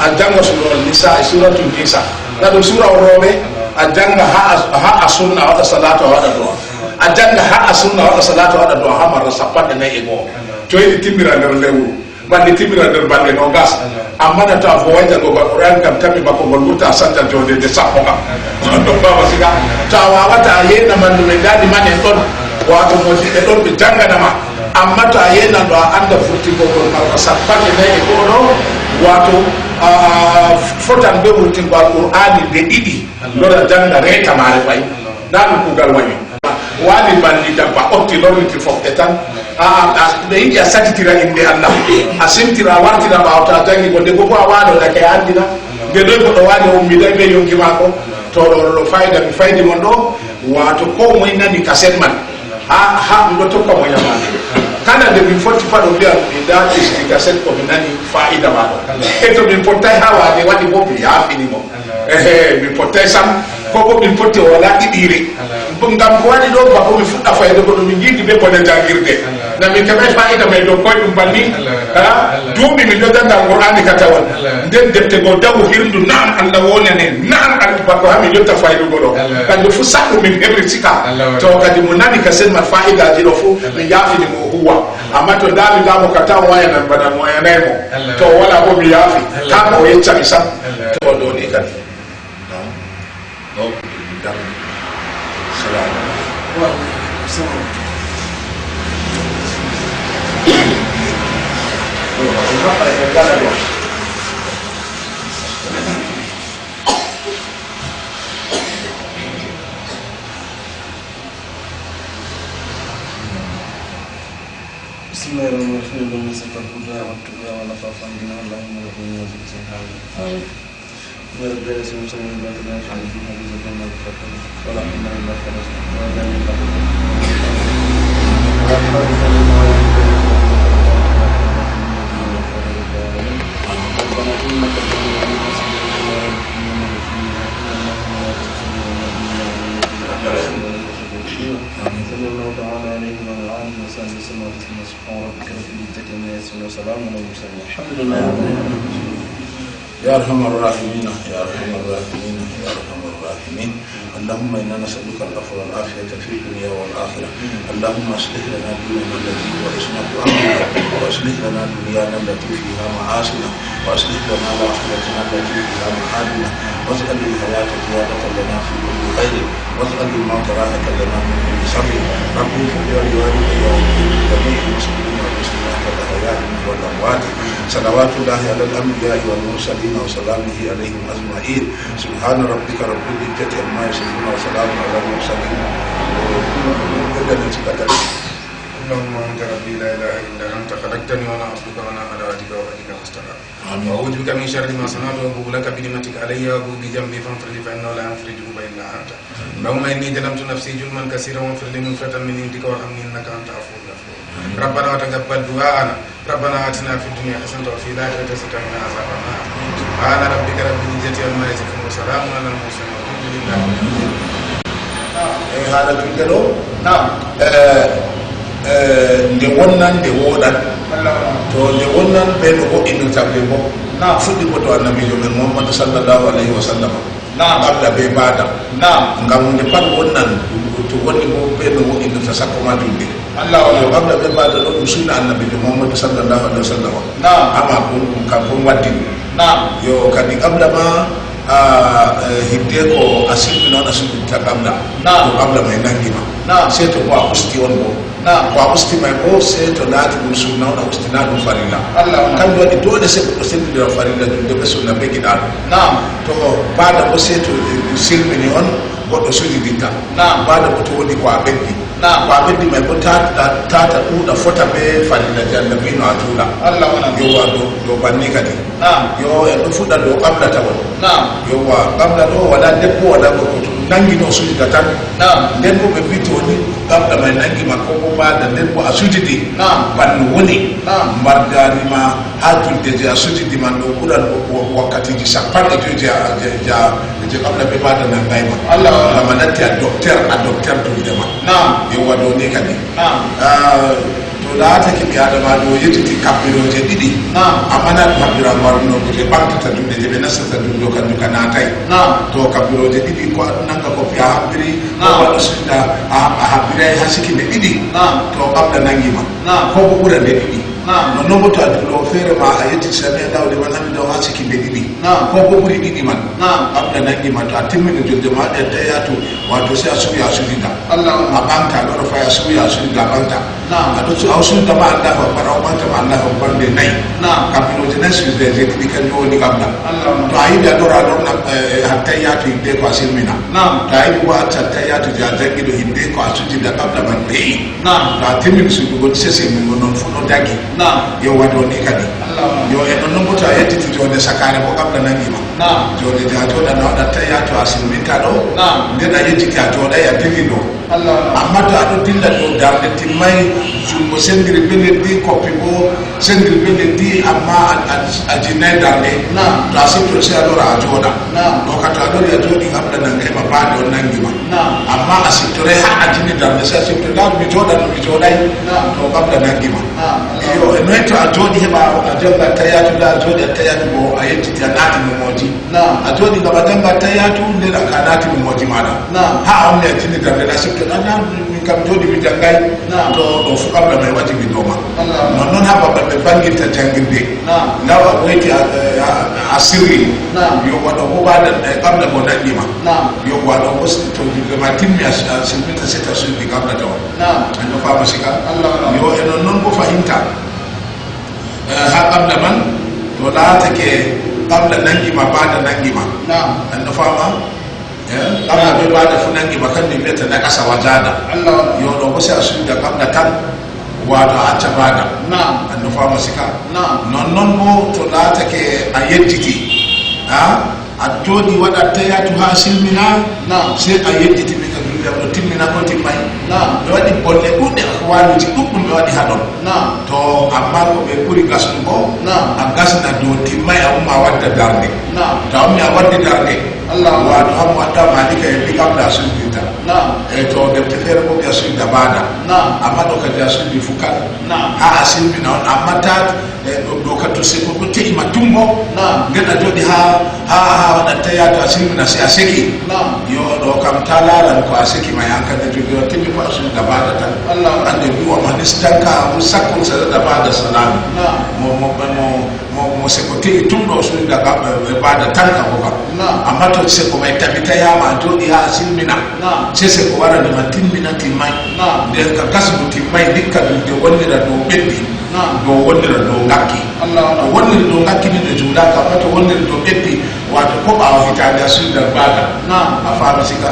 a jannga suurawol Nisa e suuratul Nisa. Na ɗum suura on rooɓe A jannga haa a, haa a sunna, a waɗa salaatu, a waɗa du'a. A jannga haa a sunna, a waɗa salaatu, a waɗa du'a, haa marra sappanɗe nayi e go'o. Coyɗi timmira nder lewru, balɗe timmira nder balɗe noogas. Amma na to a vooway janngo Qur'an kam, tammi bako ngol wurta, a sanja joonde nde sappo kam. Ɗon baba siga. To a waawata, a yeena mallum'en, ndaa liman'en ɗon, waato moodiɓɓe ɗon ɓe janngana ma. Amma to a yeenan ɗo, a annda vurtingol ngol marra sappanɗe nayi e go'o ɗo, waato, a, fotan bee vurtingol Alqur'aani nde ɗiɗi. Lora jannga reeta maare fay. Ndaa ɗum kuugal wani. Waali balɗi dabba otti lorriti fofte tan. A, a, a, ɓe yiɗi a satitira innde Allah. A simtira, a wartira ɓaawo to a janngi ko. Nde go bo a waalo dake a anndina. Nde noy goɗɗo waali o ummiday bee yonki maako. To ɗo, ɗo, ɗo fayda mi faydi mon ɗo. Waato koo moy nani kaset man. Haa, haa, mi ɗo tokka mo yamaande. Kala nde min fotti pat o mbiya mi ndaa ɓesdi kaset ko mi nani faayiida maaɗo. E to min fottay haa waade waɗi bo mi yaafini mo. Ehe, min fottay sam. Ko bo min fotti o walaa ɗiɗiire. Ngam ko waɗi ɗo bako mi fuɗɗa fayde ko ɗum min ngiidi bee bone janngirde. Na min keɓay faayiida may dow koyɗum banni. Ha? Duuɓi min ɗo jannga Alqur'aani ka tawon. Nden defte go dawu hirndu, na'am, Allah wonane, na'am, Allah bako haa min yotta faydugo ɗo. Kanjum fu saɗɗum min heɓri sika. To kadi mo nani ka senma faa'idaaji ɗo fu, mi yaafini mo o huwa. Amma to ndaami ndaa mo ka taw wayanan bana mo wayanay mo. To o wala bo mi yaafi. Taa ko o yecca mi sam. To ɗo ni kadi. Naam. Ɗo ko ɗum darni. Salaamu aleykum. Wa aleykum salaam. بسم الله الرحمن الرحيم. اللهم صل على الهدى والتقى والعفاف والغنى. اللهم ربنا وزدنا علما. آمين. يا رب العالمين، صلى الله عليه وسلم. ولا حول ولا قوة إلا بالله. ربنا إنك تدعو إلى سبيل الله. صلى الله تعالى عليه وعلى آله وصحبه وسلم. سبحان ربك رب العزة عما يصفون، وسلام على المرسلين، والحمد لله رب العالمين. يا أرحم الراحمين، يا أرحم الراحمين، يا أرحم الراحمين. اللهم إنا نسألك العفو والعافية في الدنيا والآخرة. اللهم أصلح لنا ديننا الذي هو عصمة أمرنا، وأصلح لنا دنيانا التي فيها معاشنا، وأصلح لنا آخرتنا التي فيها معادنا، واجعل الحياة زيادة لنا في كل خير، واجعل الموت راحة لنا من كل شر. رب اغفر لوالدي ولجميع المسلمين والمسلمات الأحياء منهم والأموات. صلوات الله على الأنبياء والمرسلين وسلامه عليهم أجمعين. سبحان ربك رب العزة عما يصفون وسلام على المرسلين. اللهم أنت ربي لا إله إلا أنت، خلقتني وأنا عبدك وأنا على عهدك ووعدك ما استطعت. آمين. وأعوذ بك من شر ما صنعت، وأبوء لك بنعمتك علي وأبوء بذنبي فاغفر لي فإنه لا يغفر الذنوب إلا أنت. اللهم إني ظلمت نفسي ظلما كثيرا فاغفر لي مغفرة من عندك وارحمني إنك أنت العفو الغفور. ربنا وتقبل دعاءنا. ربنا آتنا في الدنيا حسنة وفي الآخرة حسنة وقنا عذاب النار. سبحان ربك رب العزة عما يصفون وسلام على المرسلين والحمد لله رب العالمين. E haala julde ɗo, naam, eh, eh, nde wonnan, nde wooɗan. To nde wonnan, ɓe no woɗɗinirta ɓe bo. Naam. Fuɗɗi ko to Annabiijo men Muhammadu sallallahu alayhi wa sallam. Naam. Qabla be baada. Naam. Ngam hunde pat wonnan, to wonni bo ɓe no woɗɗinirta sakko ma julde. Allah wala. Yo qabla be baada ɗo ɗum sunna Annabiijo Muhammadu sallallahu alayhi wa sallam. Naam. Amma ko ɗum kam ko waddini. Naam. Yo kadi qabla ma, a, eh, hidde ko a silmino on a sujudta qabla. Naam. Ko qabla may nangi ma. Naam. Sey to ko a usti on bo. Naam. Ko a usti may bo, sey to laati ɗum sunna on a ustina ɗum farilla. Allah wala. Kanjum waɗi dole sey goɗɗo sendindira farilla julde be sunna be giɗaaɗo. Naam. To baada bo sey to, eh, silmini on, goɗɗo sujiditta. Naam. Baada bo to woni ko a ɓeddi. Naam. Ko a ɓeddi may bo tata, tata ɗuuɗa fota be farilla je Allah wino a juula. Allah wona. Yo wa ɗo, ɗo banni kadi. Naam. Yo en ɗo fuɗɗa ɗo qabla tawon. Naam. Yo wa qabla ɗo wala debbo wala gorko to nangi ɗo sujida tan. Naam. Nden bo ɓe mbi to woni qabla may nangi ma ko bo baada nden bo a sujidi. Naam. Banno woni. Naam. Mbargani ma ha julde je a sujidi man ɗo ɓuran wa-, wa-, wakkatiji sappanɗe joyi je a, je, je a, je qabla be baada nangay ma. Allah. Ngam a natti a docteur, a docteur julde ma. Naam. Yo wa ɗo ni kadi. Naam. Ah, To laatake ɓii Aadamaajo o yejjiti kabbirooje ɗiɗi, naam, amma na ɗum kabbira mo arunoo ko je ɓamtata juuɗe, je ɓe nastata juulde, kanjum ka naatay. Naam. To kabbirooje ɗiɗi, ko a ɗum nanga ko fiya habbiri, ko, naam, waɗa sujda, a, a habbiray haa sikinde ɗiɗi. Naam. To qabla nangi ma. Naam. Ko bo ɓura nde ɗiɗi. Naam. Nonnon bo to a juuloowo feere ma a yejjiti sami Allahu liman hamidahu haa sikinde ɗiɗi. Naam. Ko bo ɓuri ɗiɗi man. Naam. Qabla nangi ma, to a timmini juulde ma, waɗi attahiyatu, waato sey a suuya a sujida. Allahu akbar. A ɓamta, a ɗo fay a suuya a sujida a ɓamta. Naam. A ɗo su-, a sujida ma Allahu akbar, a ɓamta ma Allahu akbar nde nayi. Naam. Kabbirooje nayi, sujda je ɗiɗi, kanjum woni qabla. Allahu akbar. To a yiɗi a lora, a lorna, eh, attahiyatu hidde ko a silmina. Naam. To a yiɗi bo a acca attahiyatu je a jangi ɗo hidde ko a sujida qabla man pe'i. Naam. To a timmini sujugo sey silmingo, non fu no dagi. Naam. Yo waɗo ni kadi. Allahu akbar. Yo e nonnon bo to a yejjiti joonde sakaare bo qabla nangi ma. Naam. Joonde je a jooɗano a waɗa attahiyatu a silminta ɗo. Naam. Nden a yejjiti a jooɗay a dilli ɗo. Allahu akbar. Amma to a ɗo dilla ɗo darnde timmay, junngo senndiri be leddi, koppi bo senndiri be leddi, amma a, a, a jinnay darnde. Naam. To a siftori sey a lora a jooɗa. Naam. Ɗo ka to a lori a jooɗi qabla nangi ma, baade on nangi ma. Naam. Amma a siftoray haa a jinni darnde, sey a siftori, ndaa mi jooɗano, mi jooɗay. Naam. To qabla nangi ma. Naam. Iyo, e noy to a jooɗi heɓa a jannga attahiyatu, ndaa a jooɗi attahiyatu bo a yejjiti a naati mo mooji. Naam. A jooɗi ngam a jannga attahiyatu, nden a ka naati mo mooji maaɗa. Naam. Haa a ummi a jinni darnde, na siftori, a, na, min kam jooɗi mi janngay. Naam. To ɗo fu qabla may wajibi dow ma. Allahu akbar. Nonnon haa babal ɓe banngirta janngirde. Naam. Ndaa a woyti a, a, a sirri. Naam. Yo waɗo bo baada, eh, qabla mo nangi ma. Naam. Yo waɗo bo si-, to juulde ma timmi a, a silminta sey to a sujidi qabla tawa. Naam. A no faama sika? Allahu akbar. Yo e nonnon bo fahinta. Eh, haa qabla man, to laatake qabla nangi ma, baada nangi ma. Naam. A no faama? Eh, qabla be baada fu nangi ma, kanjum wi'ete nakasa wa zaada. Allahu akbar. Yo ɗo bo sey a sujida qabla tan, waato a acca baada. Naam. A no faama sika? Naam. Nonnon bo to laatake a yejjiti, ha? A jooɗi waɗa attahiyatu haa a silmina, naam, sey a yejjiti mi ka juulde am ɗo timmina ko timmay. Naam. Mi waɗi bonne ɗuuɗɗe, ahwaaluuji ɗuuɗɗum mi waɗi haa ɗon. Naam. To, amma ko ɓe ɓuri gasnugo, naam, a gasna dow timmay, a umma a wadda darnde. Naam. To a ummi a waddi darnde, Allahu akbar, waato an wadda Maalika en mbi qabla a sujidinta. Naam. E to defte feere bo mbi a sujida baada. Naam. Amma ɗo kadi a sujidi fu kan. Naam. Haa a silmina on, amma taa E, ɗo, ɗo ka to seko ɗo te'i ma tumbo. Naam. Nden a jooɗi haa, haa, haa waɗa attahiyatu a silmina sey a seki. Naam. Yo, ɗo kam ta laaran ko a seki may, an kadi juulde on timmi ko a sujida baada tan. Allahu akbar. Ande mbi wa man istankaha, sakkun sajada baada salami. Naam. Mo, mo, mo, mo, mo seko te'i tum ɗo sujida ba-, e, baada tan ka ko kam. Naam. Amma to seko may tabitay haa ma a jooɗi haa a silmina. Naam. Sey seko warani ma timmina timmay. Naam. Nden ka gasnu timmay, ndikka juulde wonnira dow ɓeddi. Naam. Dow wonnira dow ngakki. Allahu akbar. To wonniri dow ngakki ni nde juulaaka, amma to wonniri dow ɓeddi, waato ko ɓaawo hitaande a sujida baada. Naam. A faami sika?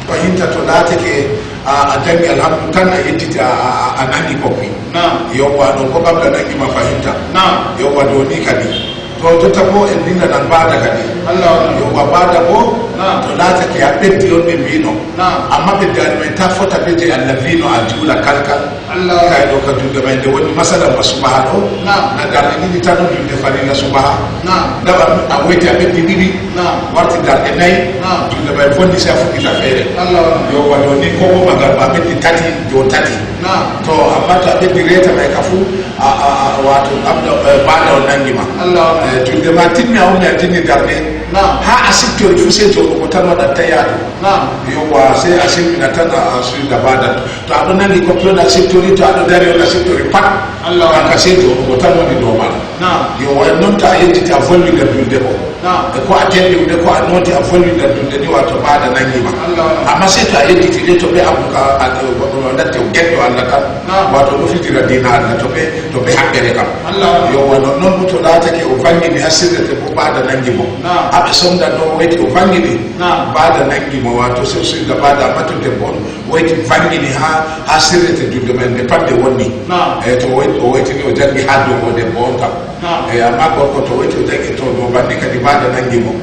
Fahinta to laatake a, a janngi alhamdu tan a yedditi a, a, a, a nangi koppi. Naam. Yowwa, ɗon ko qabla nangi ma fahinta. Naam. Yowwa, dow ni kadi. To jotta ko en ndinganan baada kadi. Allahu akbar. Yowwa, baada bo, naam, to laatake a ɓeddi on ɓe mbiino. Naam. Amma ɓeddaari may ta fota be je Allah viino a juula kalkal. Allahu akbar. Kay ɗo ka juulde may nde woni masalan ba subaha ɗo. Naam. Na darɗe ɗiɗi tan on juulde farilla subaha. Naam. Ndaba a woyti a ɓeddi ɗiɗi. Naam. Warti darɗe nayi. Naam. Juulde may bonni sey a fuɗɗita feere. Allahu akbar. Yowwa, ɗo ni ko bo magal ba ɓeddi tati dow tati. Naam. To, amma to a ɓeddi reeta may ka fu, a, a, a, waato ɗam ɗo, eh, baada on nangi ma. Allahu akbar. Eh, juulde ma timmi a ummi a dinni darnde. Naam. Haa a siftori fu sey jooɗugo tan waɗa attahiyatu. Naam. Yowwa, sey a silmina tan a, a sujida baada. To a ɗo nangi koppi on a siftori, to a ɗo dari on a siftori pat. Allahu akbar. Kanka sey jooɗugo tan woni dow ma. Naam. Yowwa, non to a yedditi a volwi nder juulde bo. Naam. E ko a jangi huunde, ko a nooti a volwi nder juulde ni, waato baada nangi ma. Allahu akbar. Amma sey to a yedditi de to ɓe abduka, a, a, goɗɗo no natti o geddo Allah kam. Naam. Waato no fijira diina Allah to ɓe, to ɓe haɓɓere kam. Allahu akbar. Yowwa, non, non to laatake o vangini haa sirrete bo baada nangi mo. Naam. Haa ɓe sonda no woyti o vangini. Naam. Baada nangi mo, waato sey sujida baada, amma to debbo on woyti vangini haa, haa sirrete juulde may nde pat nde wonni. Naam. E to woy-, o woytini o jangi haa dow o debbo on kam. Naam. E, amma gorko to woyti o jangi to dow banni kadi ba Baada nangi mo.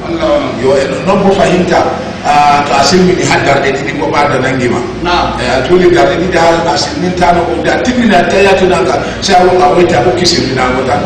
Yo, e non bo fahimta, ah, to a silmini ha darɗe ɗiɗi bo baada nangi ma. Naam. E a juuli darɗe ɗiɗi ha a silmintano ko nde a timmini attahiyatu nanga, sai a wo-, a woyta a ukki silminago tan.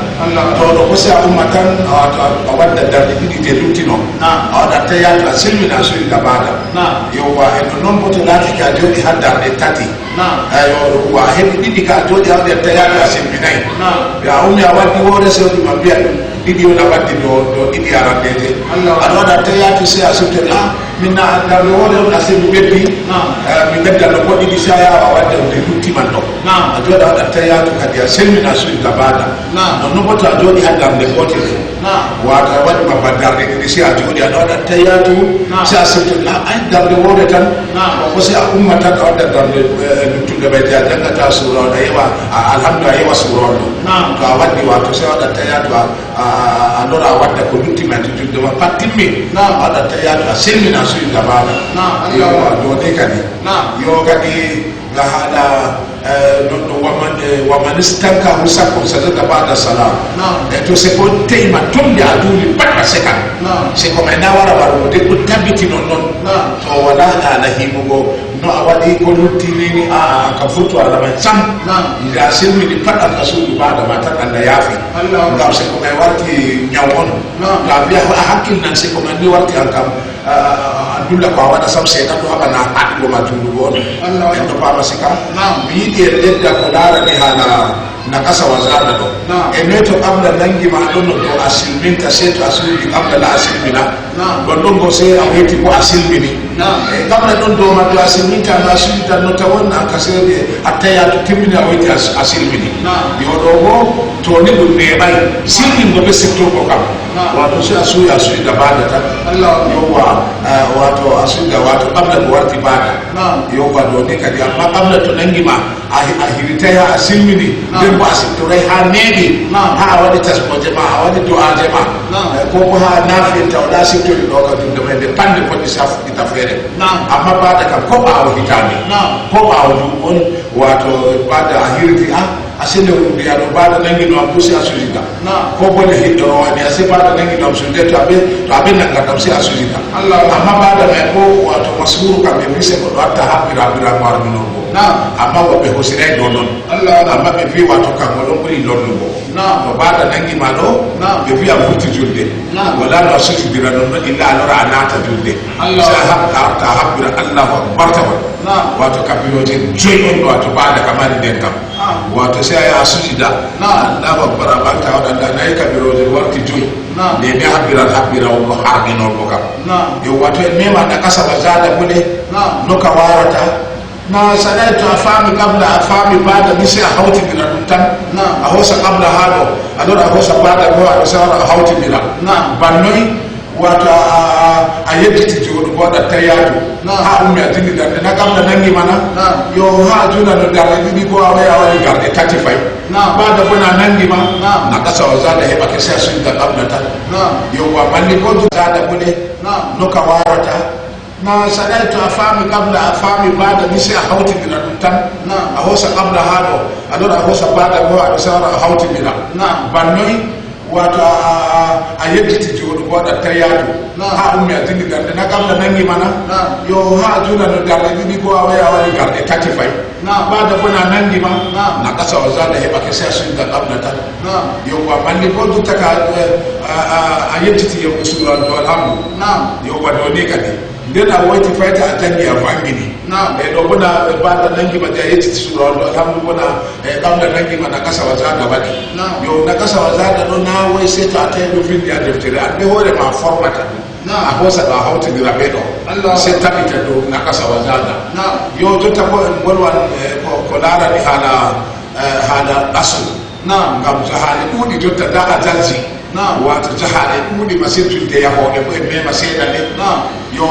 To ɗo ko sai a umma tan, a, a, a wadda darɗe ɗiɗi je luttino. Naam. A waɗa attahiyatu a silmina a sujida baada. Naam. Yowwa, e non non bo to laati ka jooɗi ha darɗe tati. Naam. Eyo, ɗum wa heɓi ɗiɗi ka jooɗi hawde tayaɓe a semmbinayi. Naam. Yo a ummi a waddi woore sewdi ma mbiya ɗum ɗiɗi on a waddi do, do ɗiɗi arandeje. Allah. Aɗa waɗa tayatu se a sewte, ah, min na darde woore on a sembi ɓeddi. Naam. Eh, mi ɓedda no ko ɗiɗi se a yawa a wadde on de lutti man ɗo. Naam. A jooɗa waɗa tayatu kadi a selmina sujda baada. Naam. Non non ko to a jooɗi ha darde gootel. Naam. Wato a waɗi ma ba darde ɗiɗi se a jooɗi aɗa waɗa tayatu. Naam. Se a sewte, ah, ay darde woore tan. Naam. Ko se a umma tan a wadda darde, eh, luttude ɓay te a janngata suura on, a yewa, a, alhamdu, a yewa suura on ɗo. Naam. To a waddi wato se a waɗa tayatu a, a, a, a lora a wadda ko lutti ma to julde ma pat timmi. Naam. A waɗa tayatu a selmina sujda baada. Naam. Yo, Allah. Yo, ɗo ni kadi. Naam. Yo kadi nga haala, eh, non ɗo waman, eh, waman istankahu sakko sajada baada salam. Naam. E to se ko teyma tumde a duuli pat a sekan. Naam. Se ko may na wara warugo de ko tabiti non non. Naam. To wala haala himugo no a waɗi ko lutti ni, ni, a, a, ka furto Allah may sam. Naam. Nda silmini pat Allah suudu baada ma tan Allah yaafi. Allah. Ngam se ko may warti nyaw on. Naam. To a mbiya a hakkil nan se ko man ni warti an kam, a, a, a dulla ko a waɗa sam seeɗa ɗo haɓana haɗugo ma juulugo on. Allah. En ɗo paama sika. Naam. Mi yiɗi en ɓedda ko laarani haala nakasa wa zaada ɗo. Naam. E noy to qabla nangi ma ɗon no to a silminta se to a suudu qabla la a silmina. Naam. Ɗon ɗon go se a weyti ko a silmini. Naam. E qabla ɗon dow ma to a silminta no a suudu tan no tawon an ka seede a taya to timmini a weyti a, a silmini. Naam. Yo ɗo go to ni ɗum neeɓay silmingo ɓe sitto ko kam. Naam. Wato se a suudu a suudu baada tan. Allah. Yowwa, eh, wato a suudu wato qabla ko warti baada. Naam. Yowwa ɗo ni kadi amma qabla to nangi ma. A hi-, a hiritay ha a silmini, naam, nden bo a siftoray ha neeɓi, naam, ha a waɗi tasbooje ma, a waɗi du'aaje ma. Naam. Eh, ko ko ha naafiyel taw ɗa siftori ɗo ka julde ma, nde pande foti sa fuɗɗita feere. Naam. Amma baada kam ko ɓaawo hitaande. Naam. Ko ɓaawo ɗum on, wato baada a hiriti, a, a sene wumbi, a ɗo baada nangino am, pusi a sujida. Naam. Ko bone hiɗɗo o waɗi, a se baada nangino am sujide, to aɓe, to aɓe nanga kam, se a sujida. Allah. Amma baada may ko, wato mashuru kam, ɓe mise ko ɗo atta haɓɓira, haɓɓira mo arminol. Naam. Amma woɓɓe hosiray ɗo non. Allah. Amma ɓe vi wato kanko ɗon ɓuri lonnugo. Naam. To baada nangi ma ɗo, naam, ɓe vi a vurti julde. Naam. Wala no a sujidira non non illa a lora a naata julde. Allah. Sa haɓ-, a arta a haɓɓira Allahu Akbar tawa. Naam. Wato kabiroje joy on wato baada ka mari nden kam. Naam. Wato se a yaha a sujida. Naam. Allahu Akbar a ɓanta waɗa nda nayi kabiroje warti joy. Naam. Nde mi haɓɓiran haɓɓira on ko harminol ko kam. Naam. Yo wato en mema na kasa wa zaada bone. Naam. No ka warata. Na saɗay to a faami qabla, a faami baada, ni se a hawtindira ɗum tan. Naam. A hoosa qabla haa ɗo, a lora a hoosa baada goo, a ɗo sawra a hawtindira. Naam. Bannoy, wato a, a, a, a yedditi jooɗugo, waɗa tayaatu. Naam. Haa ummi a dilli darɗe, na qabla nangi ma na? Naam. Yo haa a juula no darɗe ɗiɗi goo, a wayi a waɗi darɗe tati fay. Naam. Baada boo na nangi ma? Naam. Na qasa wa zaada heɓake, se a sujida qabla tan. Naam. Yowwa, malli goo zaada boo de. Naam. No ka warata. Na saɗay to a faami qabla, a faami baada, ni se a hawtindira ɗum tan. Naam. A hoosa qabla haa ɗo, a lora a hoosa baada goo, a ɗo sawra a hawtindira. Naam. Bannoy, wato a, a, a, a yedditi jooɗugo, waɗa tayaatu. Naam. Haa ummi a dilli darɗe, na qabla nangi ma na? Naam. Yo haa a juula no darɗe ɗiɗi goo, a wayi a waɗi darɗe tati fay. Naam. Baada boo na nangi ma? Naam. Na qasa wa zaada heɓake, se a sujida qabla tan. Naam. Yowwa, malli goo jotta ka, eh, a, a, a yedditi yo suura on ɗo, alhamdu. Naam. Yowwa, ɗo ni kadi. Nden a woyti fayta a janngi a vanngini. Naam. E ɗo bona baada nangi ma de a yettiti suura on ɗo alhamdu bona e ɓamda nangi ma na kasa wa zaada waɗi. Naam. Yo na kasa wa zaada ɗo na woy se to a tawi ɗo vindi a deftere an nde hoore ma formata ɗum. Naam. A hoosa ɗo a hawtindira be ɗo. Allah. Se tabita dow na kasa wa zaada. Naam. Yo jotta ko en bolwan, eh, ko, ko laarani haala, eh, haala qasru. Naam. Ngam jahaale ɗuuɗi jotta da a jalji. Naam. Wato jahaale ɗuuɗi masin julde yahooɓe ko en mema seeɗa nde. Naam. Yo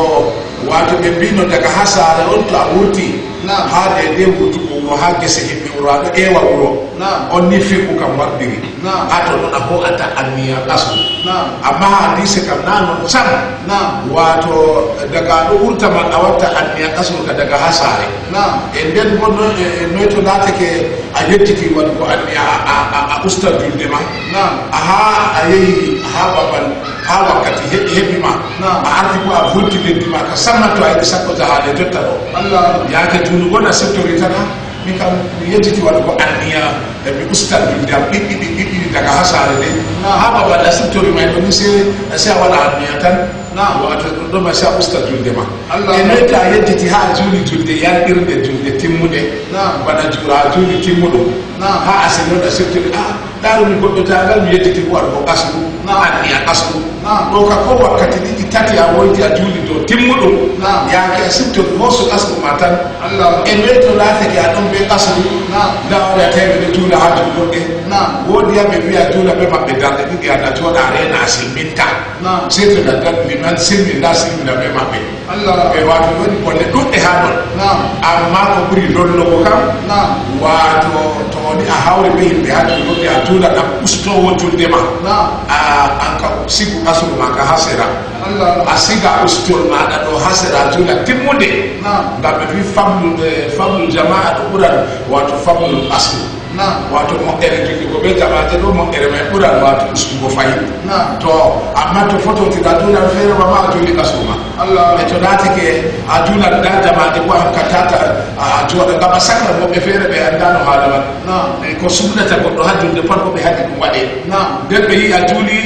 wato ɓe mbino daga ha saare on to a wurti. Naam. Ha deydey wurtugo wuro ha gese himɓe wuro aɗo ewa wuro. Naam. On ni fiqhu kam wardiri. Naam. Ha to non a ho'ata anniya qasru. Naam. Amma hadise kam na non sam. Naam. Wato daga aɗo wurta man a watta anniya qasru ka daga ha saare. Naam. E nden bo noy, e, e noy to laatake a yettiti waɗugo anniya a, a, a, a usta julde ma. Naam. Aha, a yehi ha babal Haa wakkati heɓi, heɓi ma. Naam. A arti ko a vurti leddi ma ka samma to a yiɗi sakko jahaale jotta ɗo. Allah. Yaake juulugol a siftori tan, "Ah, min kam mi yejjiti waɗugo anniya, e mi usta julde am ɓiɗɗi, ɓiɗɗi, ɓiɗɗi daga haa saare nde." Naam. Haa babal a siftori may ɗo ni, sey, sey a waɗa anniya tan. Naam. Wato ɗum ɗo ma sey a usta julde ma. Allah. E noy to a yejjiti haa a juuli julde yalɗirnde, julde timmunde. Naam. Bana juura a juuli timmuɗo. Naam. Haa a seno a siftori, "Ah, Daaru mi goɗɗo jaagal, mi yejjiti ko waɗugo qasru, naam, anniya qasru." Naam. Ɗo ka ko wakkati ɗiɗi tati a woyti a juuli dow timmuɗum. Naam. Yaake a siftori hoosu qasru ma tan. Allah. E noy to laatake a ɗon be qasru? Naam. Ndaa o wi'ata ɓe ɗo juula haa juulirde. Naam. Woodi haa ɓe wi'a juula be maɓɓe darɗe ɗiɗi, a na jooɗa a reena a silminta. Naam. Sey to na darɗe man silmi, ndaa silmina be maɓɓe. Allah. E wato woni bolle ɗuɗɗe haa ɗon. Naam. Amma ko ɓuri lollugo kam, naam, wato to woni a hawri be yimɓe haa juulirde a juula ɗam ustoowo julde ma. Naam. A, an kam sigu qasru ma ka haa sera. Allah. A siga ustol maɗa ɗo haa sera a juula timmude. Naam. Ngam ɓe wi fadlu, eh, fadlu jama'a ɗo ɓuran wato fadlu qasru. Naam. Wato moƴƴere jullugo be jamaaje ɗo, moƴƴere may ɓuran wato ustugo fahin. Naam. To, amma to fototira juulan feere ma, ma a juuli qasru ma. Allah. E to laatake a juulan ndaa jamaaje bo a hankatata a, a jooɗa ngam a sakra woɓɓe feere ɓe anndaano haala man. Naam. E ko sunnata goɗɗo haa julde pat ko ɓe haɗi ɗum waɗe. Naam. Nden ɓe yi'i a juuli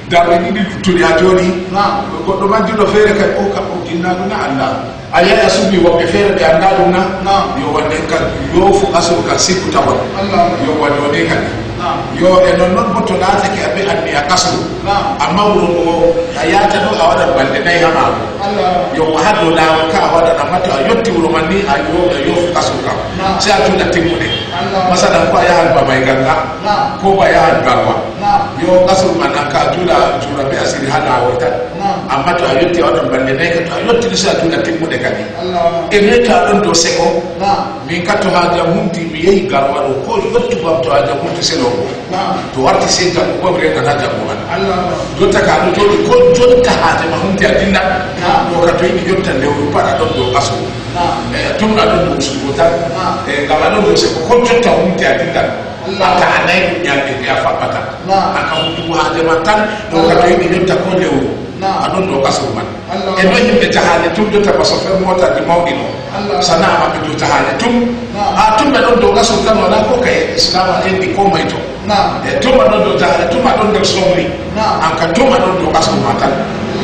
darɗe ɗiɗi luttuɗe a jooɗi. Naam. Goɗɗo majjuɗo feere kadi o kam o ginnaaɗo na anndaa. A yahi a suɓi woɓɓe feere ɓe anndaa ɗum na? Naam. Yo waɗ nden kan yoofu qasru kan sikku tawon. Allah. Yo waɗ yo ni kadi. Naam. Yo e non non bo to laatake a be anniya qasru. Naam. Amma wuro ngo a yahata ɗo a waɗan balɗe nayi haa maago. Allah. Yo wa haa dow laawol ka a waɗan, amma to a yotti wuro man ni a yo-, a yoofi qasru kam. Naam. Sey a juula timmude. Allah. Masalan ko a yahan Bamay Ganga. Naam. Ko bo a yahan Garwa. Naam. Yo qasru man an ka a juula juura be asiri haa laawol tan. Naam. Amma to a yotti a waɗan balɗe nayi ka to a yotti ni sey a juula timmude kadi. Allah. E noy to a ɗon dow seko? Naam. Min ka to haaje am humti, mi yehi Garwa ɗo, ko yottugo am to haaje am humti selo go. Naam. To warti sey janngo bo mi reenan haa janngo man. Allah. Jotta ka ɗo jooɗi, ko jotta haaje ma humti a dillan. Naam. Ɗo ka to yiɗi jotta lewru pat a ɗon dow qasru. Naam. Eh, tun a ɗon dow ustugo tan. Naam. Eh, ngam a ɗon dow seko, ko jotta humti a dillan. Allah. A ta'anay ɗum nyalɗe ɗe a faɓɓata. Naam. A ka humtugo haaje ma tan, ɗo ka to yiɗi jotta ko lewru. Naam. A ɗon dow qasru man. Allah. E noon yimɓe jahaale tun jotta ba chauffeur mootaaji mawɗi ɗo. Allah. Sana'a maɓɓe dow jahaale tun. Naam. A tun ɓe ɗon dow qasru tan walaa ko kaye Islaam enɗi ko moy to. Naam. E tun a ɗon dow jahaale tun a ɗon nder somri. Naam. An ka tun a ɗon dow qasru ma tan.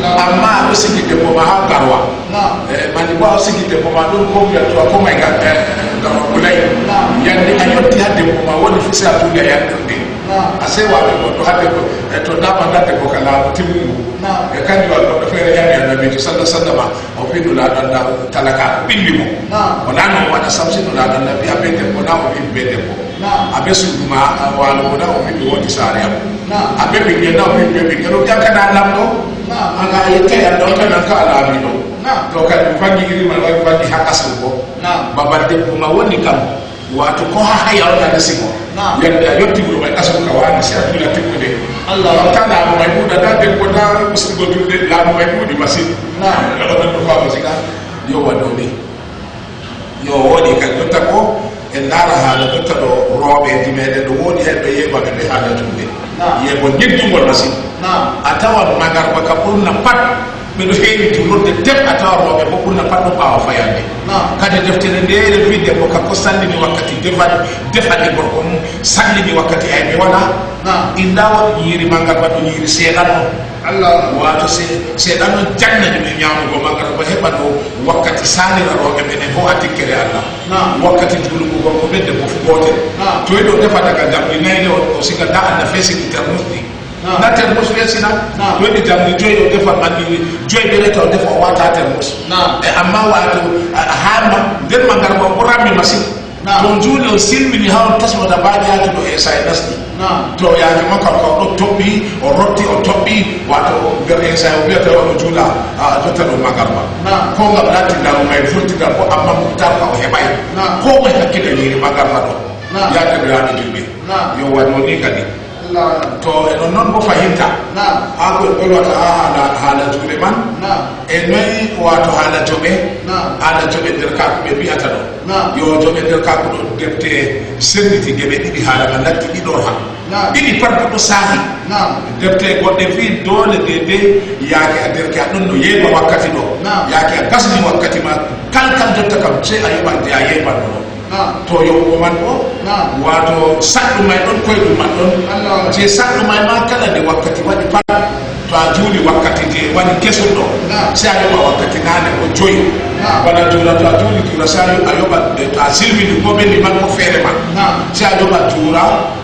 Naam. Amma a ɗo sigi debbo ma haa Garwa. Naam. E mani bo a sigi debbo ma ɗon ko wiya to a komay ga, e, Garwa Bulay. Naam. Yande a yotti haa debbo ma woni fu sey a juuli a yaltirde. Naam. A sey wato goɗɗo haa debbo, e, to dama ndaa debbo ka laamu timmugo. Naam. E kanjum waɗi goɗɗo feere ƴami Annabiijo sallallahu alaihi wasallam, o wi Nulaaɗo Allah talakaaku ɓilli mo. Naam. O na no o waɗa sam si Nulaaɗo Allah wi a be debbo na, o wi mi be debbo. Naam. A be suudu ma, a waalugo na, o wi mi woodi saare am. Naam. A be ɓinngel na, o wi mi be ɓinngel. O ƴami ka na Laamɗo. Naam. An a yetti Yallah on tan an ka a laamiiɗo. Naam. To kadi mi vanngi iri man waɗi vanngi haa qasru bo. Naam. Babal debbo ma woni kam. Wato ko haa haya on a resi mo. Naam. Yande a yotti wuro may qasru ka waani sey a juula timmude. Allah. Ngam taa laamu may ɗuuɗa, ndaa debbo, ndaa ustugo julde, laamu may ɗuuɗi masin. Naam. Ɗo ɗon ɗo faama siga. Yo waɗo ni. Yo wooɗi ka jotta ko en ndaara haala jotta ɗo rooɓeeji meeɗen ɗo wooɗi heen ɓe yeebaɓe ɓe haala julde. Naam. Yeeɓo nyeddungol masin. Naam. A tawan magarba ka ɓurna pat ɓe ɗo heewi juulorde dep a tawa rooɓe bo ɓurna pat ɗo ɓaawo fayande. Naam. Kadi deftere ndeere wi debbo ka ko sallini wakkati defa-, defande gorko mum, sallini wakkati aybe wala. Naam. Inda wa ñiiri magarba ɗo ñiiri seeɗan on. Allah. Wato se-, seeɗan on jannani ɓe ñaamugo magarba heɓa ɗo wakkati saalira rooɓe ɓe ne ho a tikkere Allah. Naam. Wakkati juulugo gorko ɓe debbo fu gootel. Naam. To yiɗo defa daga jamdi nayi ne o, o siga da Allah fesini termus ɗi. Naam. Na termus fesina. Naam. To yiɗi jamdi joyi o defa ɓanni joyi ɓe reta o defa o wata termus. Naam. E amma wato a, a hama nder magarba o rammi masin. Naam. To on juuli on silmini haa on tasno da baaɗi yaaki ɗo Eesa e nasni. Naam. To yaake makko kam o ɗo toɓɓi, o rotti, o toɓɓi, wato nder Eesa o wiyata o ɗo juula, a, jotta ɗo magarba. Naam. Ko ngam laati laamu may vurtigal ko amma muktar ka o heɓay. Naam. Ko moy hakkilaniiri magarba ɗo. Naam. Yaa deerɗiraaɓe julɓe. Naam. Yo waɗ noon ni kadi. Naam. To e non non bo fahinta. Naam. Haa ko en ɓolwata haa haala, haala juuɗe man. Naam. E noy wato haala joɓe. Naam. Haala joɓe nder kaaku ɓe mbi'ata ɗo. Naam. Yo joɓe nder kaaku ɗo defte senditi geɓe ɗiɗi haala man natti ɗiɗorha. Naam. Ɗiɗi pat ɗo saahi. Naam. Defte goɗɗe fii doole de de yaake a derke a ɗon no yeeɓa wakkati ɗo. Naam. Yaake a gasni wakkati ma kalkal jotta kam sey a yoɓa de a yeeɓa ɗo. Naam. To yoɓugo man o. Naam. Waato saɗɗu may ɗon koyɗum man ɗon. Allah. Je saɗɗu may ma kala nde wakkati waɗi pat. To a juuli wakkati je wani kesum ɗo, naam, sey a yoɓa wakkati naane ko joyi. Naam. Bana juura to a juuli juura sey a yo-, a yoɓa, eh, to a silmini ko ɓe liman ko feere ma. Naam. Sey a yoɓa juura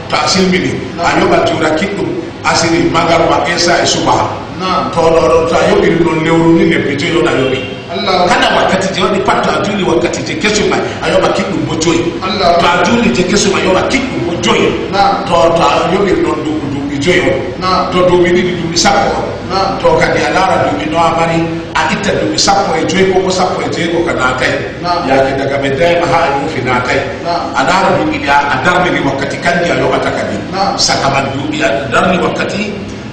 to a silmini. Naam. A yoɓa juura kiɗɗum asiri, magarba, esa e subaha. Naam. To ɗo ɗon to a yoɓiri non lewru ni lebbi joyi on a yoɓi. Allah. Kala wakkati je waɗi pat to a juuli wakkati je kesum may a yoɓa kiɗɗum bo joyi. Allah. To a juuli je kesum a yoɓa kiɗɗum bo joyi. Naam. To, to a yoɓiri non duuɓi duuɓi joyi on. Naam. To duuɓi ɗiɗi duuɓi sappo on. Naam. To kadi a laara duuɓi no a mari a itta duuɓi sappo e joyi ko ko sappo e jeego ka naatay. Naam. Yaake daga ɓe dayma haa a yuufi naatay. Naam. A laara duuɓi ɗi a, a darniri wakkati kanji a yoɓata kadi. Naam. Saka man duuɓi a darni wakkati.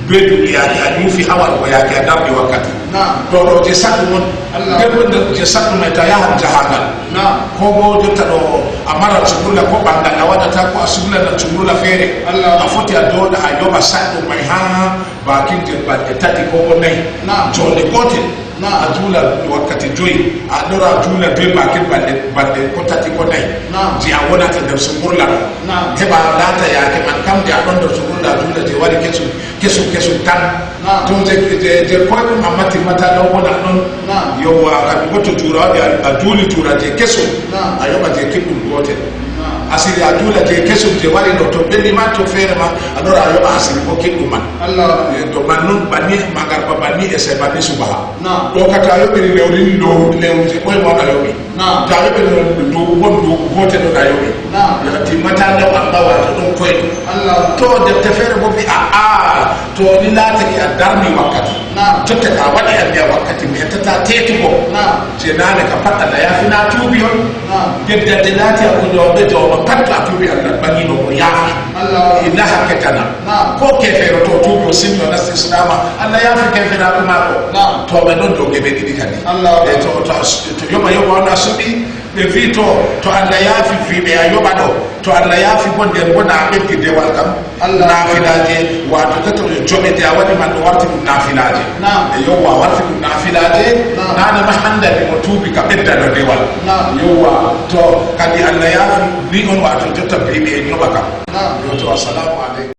Be duuɓi yaake a ɲuufi hawar ko yaake a darni wakkati. Naam. To ɗo je saɗɗu mon. Allah. Nden bo nder je saɗɗu may to a yahan jahaangal. Naam. Ko bo jotta ɗo a maran sumurla ko ɓangal a waɗata ko a sumurla nan sumurla feere. Allah. A foti a dooɗa a yoɓa saɗɗu may haa baakin je balɗe tati ko bo nayi. Naam. Joonde gootel. Naam. A juula wakkati joyi, a lora a juula be maakil balɗe, balɗe ko tati ko nayi. Naam. Je a wonata nder sumburla ɗo. Naam. Heɓa laata yaake man kam nde a ɗon nder sumburla a juula je wari kesum, kesum, kesum tan. Naam. To je, je, je koyɗum amma timmata ɗon wona ɗon. Naam. Yowwa, kamɓe bo to juura waɗi a, a juuli juura je kesum, naam, a yoɓa je kiɗɗum gootel. Naam. Asiri a juula je kesum je wari ɗo to ɓe liman to feere ma, a lora a yoɓa asiri bo kiɗɗum man. Allah. Eh, to man nun banni magarba banni ese banni subaha. Naam. Ɗo ka to a yoɓiri lewru ni, lewru, lewru je ɓoy mo a yoɓi. Naam. To a yoɓiri non nduuɓu bon nduuɓu gootel ɗon a yoɓi. Naam. Yo a timmata ndaw amma waato ɗon koyɗum. Allah. To defte feere bo wi'a, a, a, to ni laatake a darni wakkati. Naam. Jotta ka waɗi anniya wakkati meetata teetugo. Naam. Je naane ka pat Allah yaafina tuubi on. Naam. Geddande laati hakkunde on ɓe jooma pat to a tuubi Allah ɓaŋino mo yaafi. Allah. Ina hakke tana. Naam. Ko keefeero to o tuubi o sinno o nasti Islaama, Allah yaafi keeferaaku maako. Naam. To ɓe ɗon dow geɓe ɗiɗi kadi. Allah. E to, to, to yoɓa yoɓa on a suɓi, ɓe fii to, to Allah yaafi fii ɓe a yoɓa ɗo. To Allah yaafi bo nden bo na a ɓeddi dewal kam. Allah. Naafilaaje, waato jotta joɓete a waɗi man ɗo warti ɗum naafilaaje. Naam. E yowwa warti ɗum naafilaaje. Naam. Naane ma hannde ni o tuubi ka ɓeddano dewal. Naam. Yowwa to kadi Allah yaafi ni on waato jotta mbiimi en yoɓa kam. Naam. Yo to assalamu aleykum.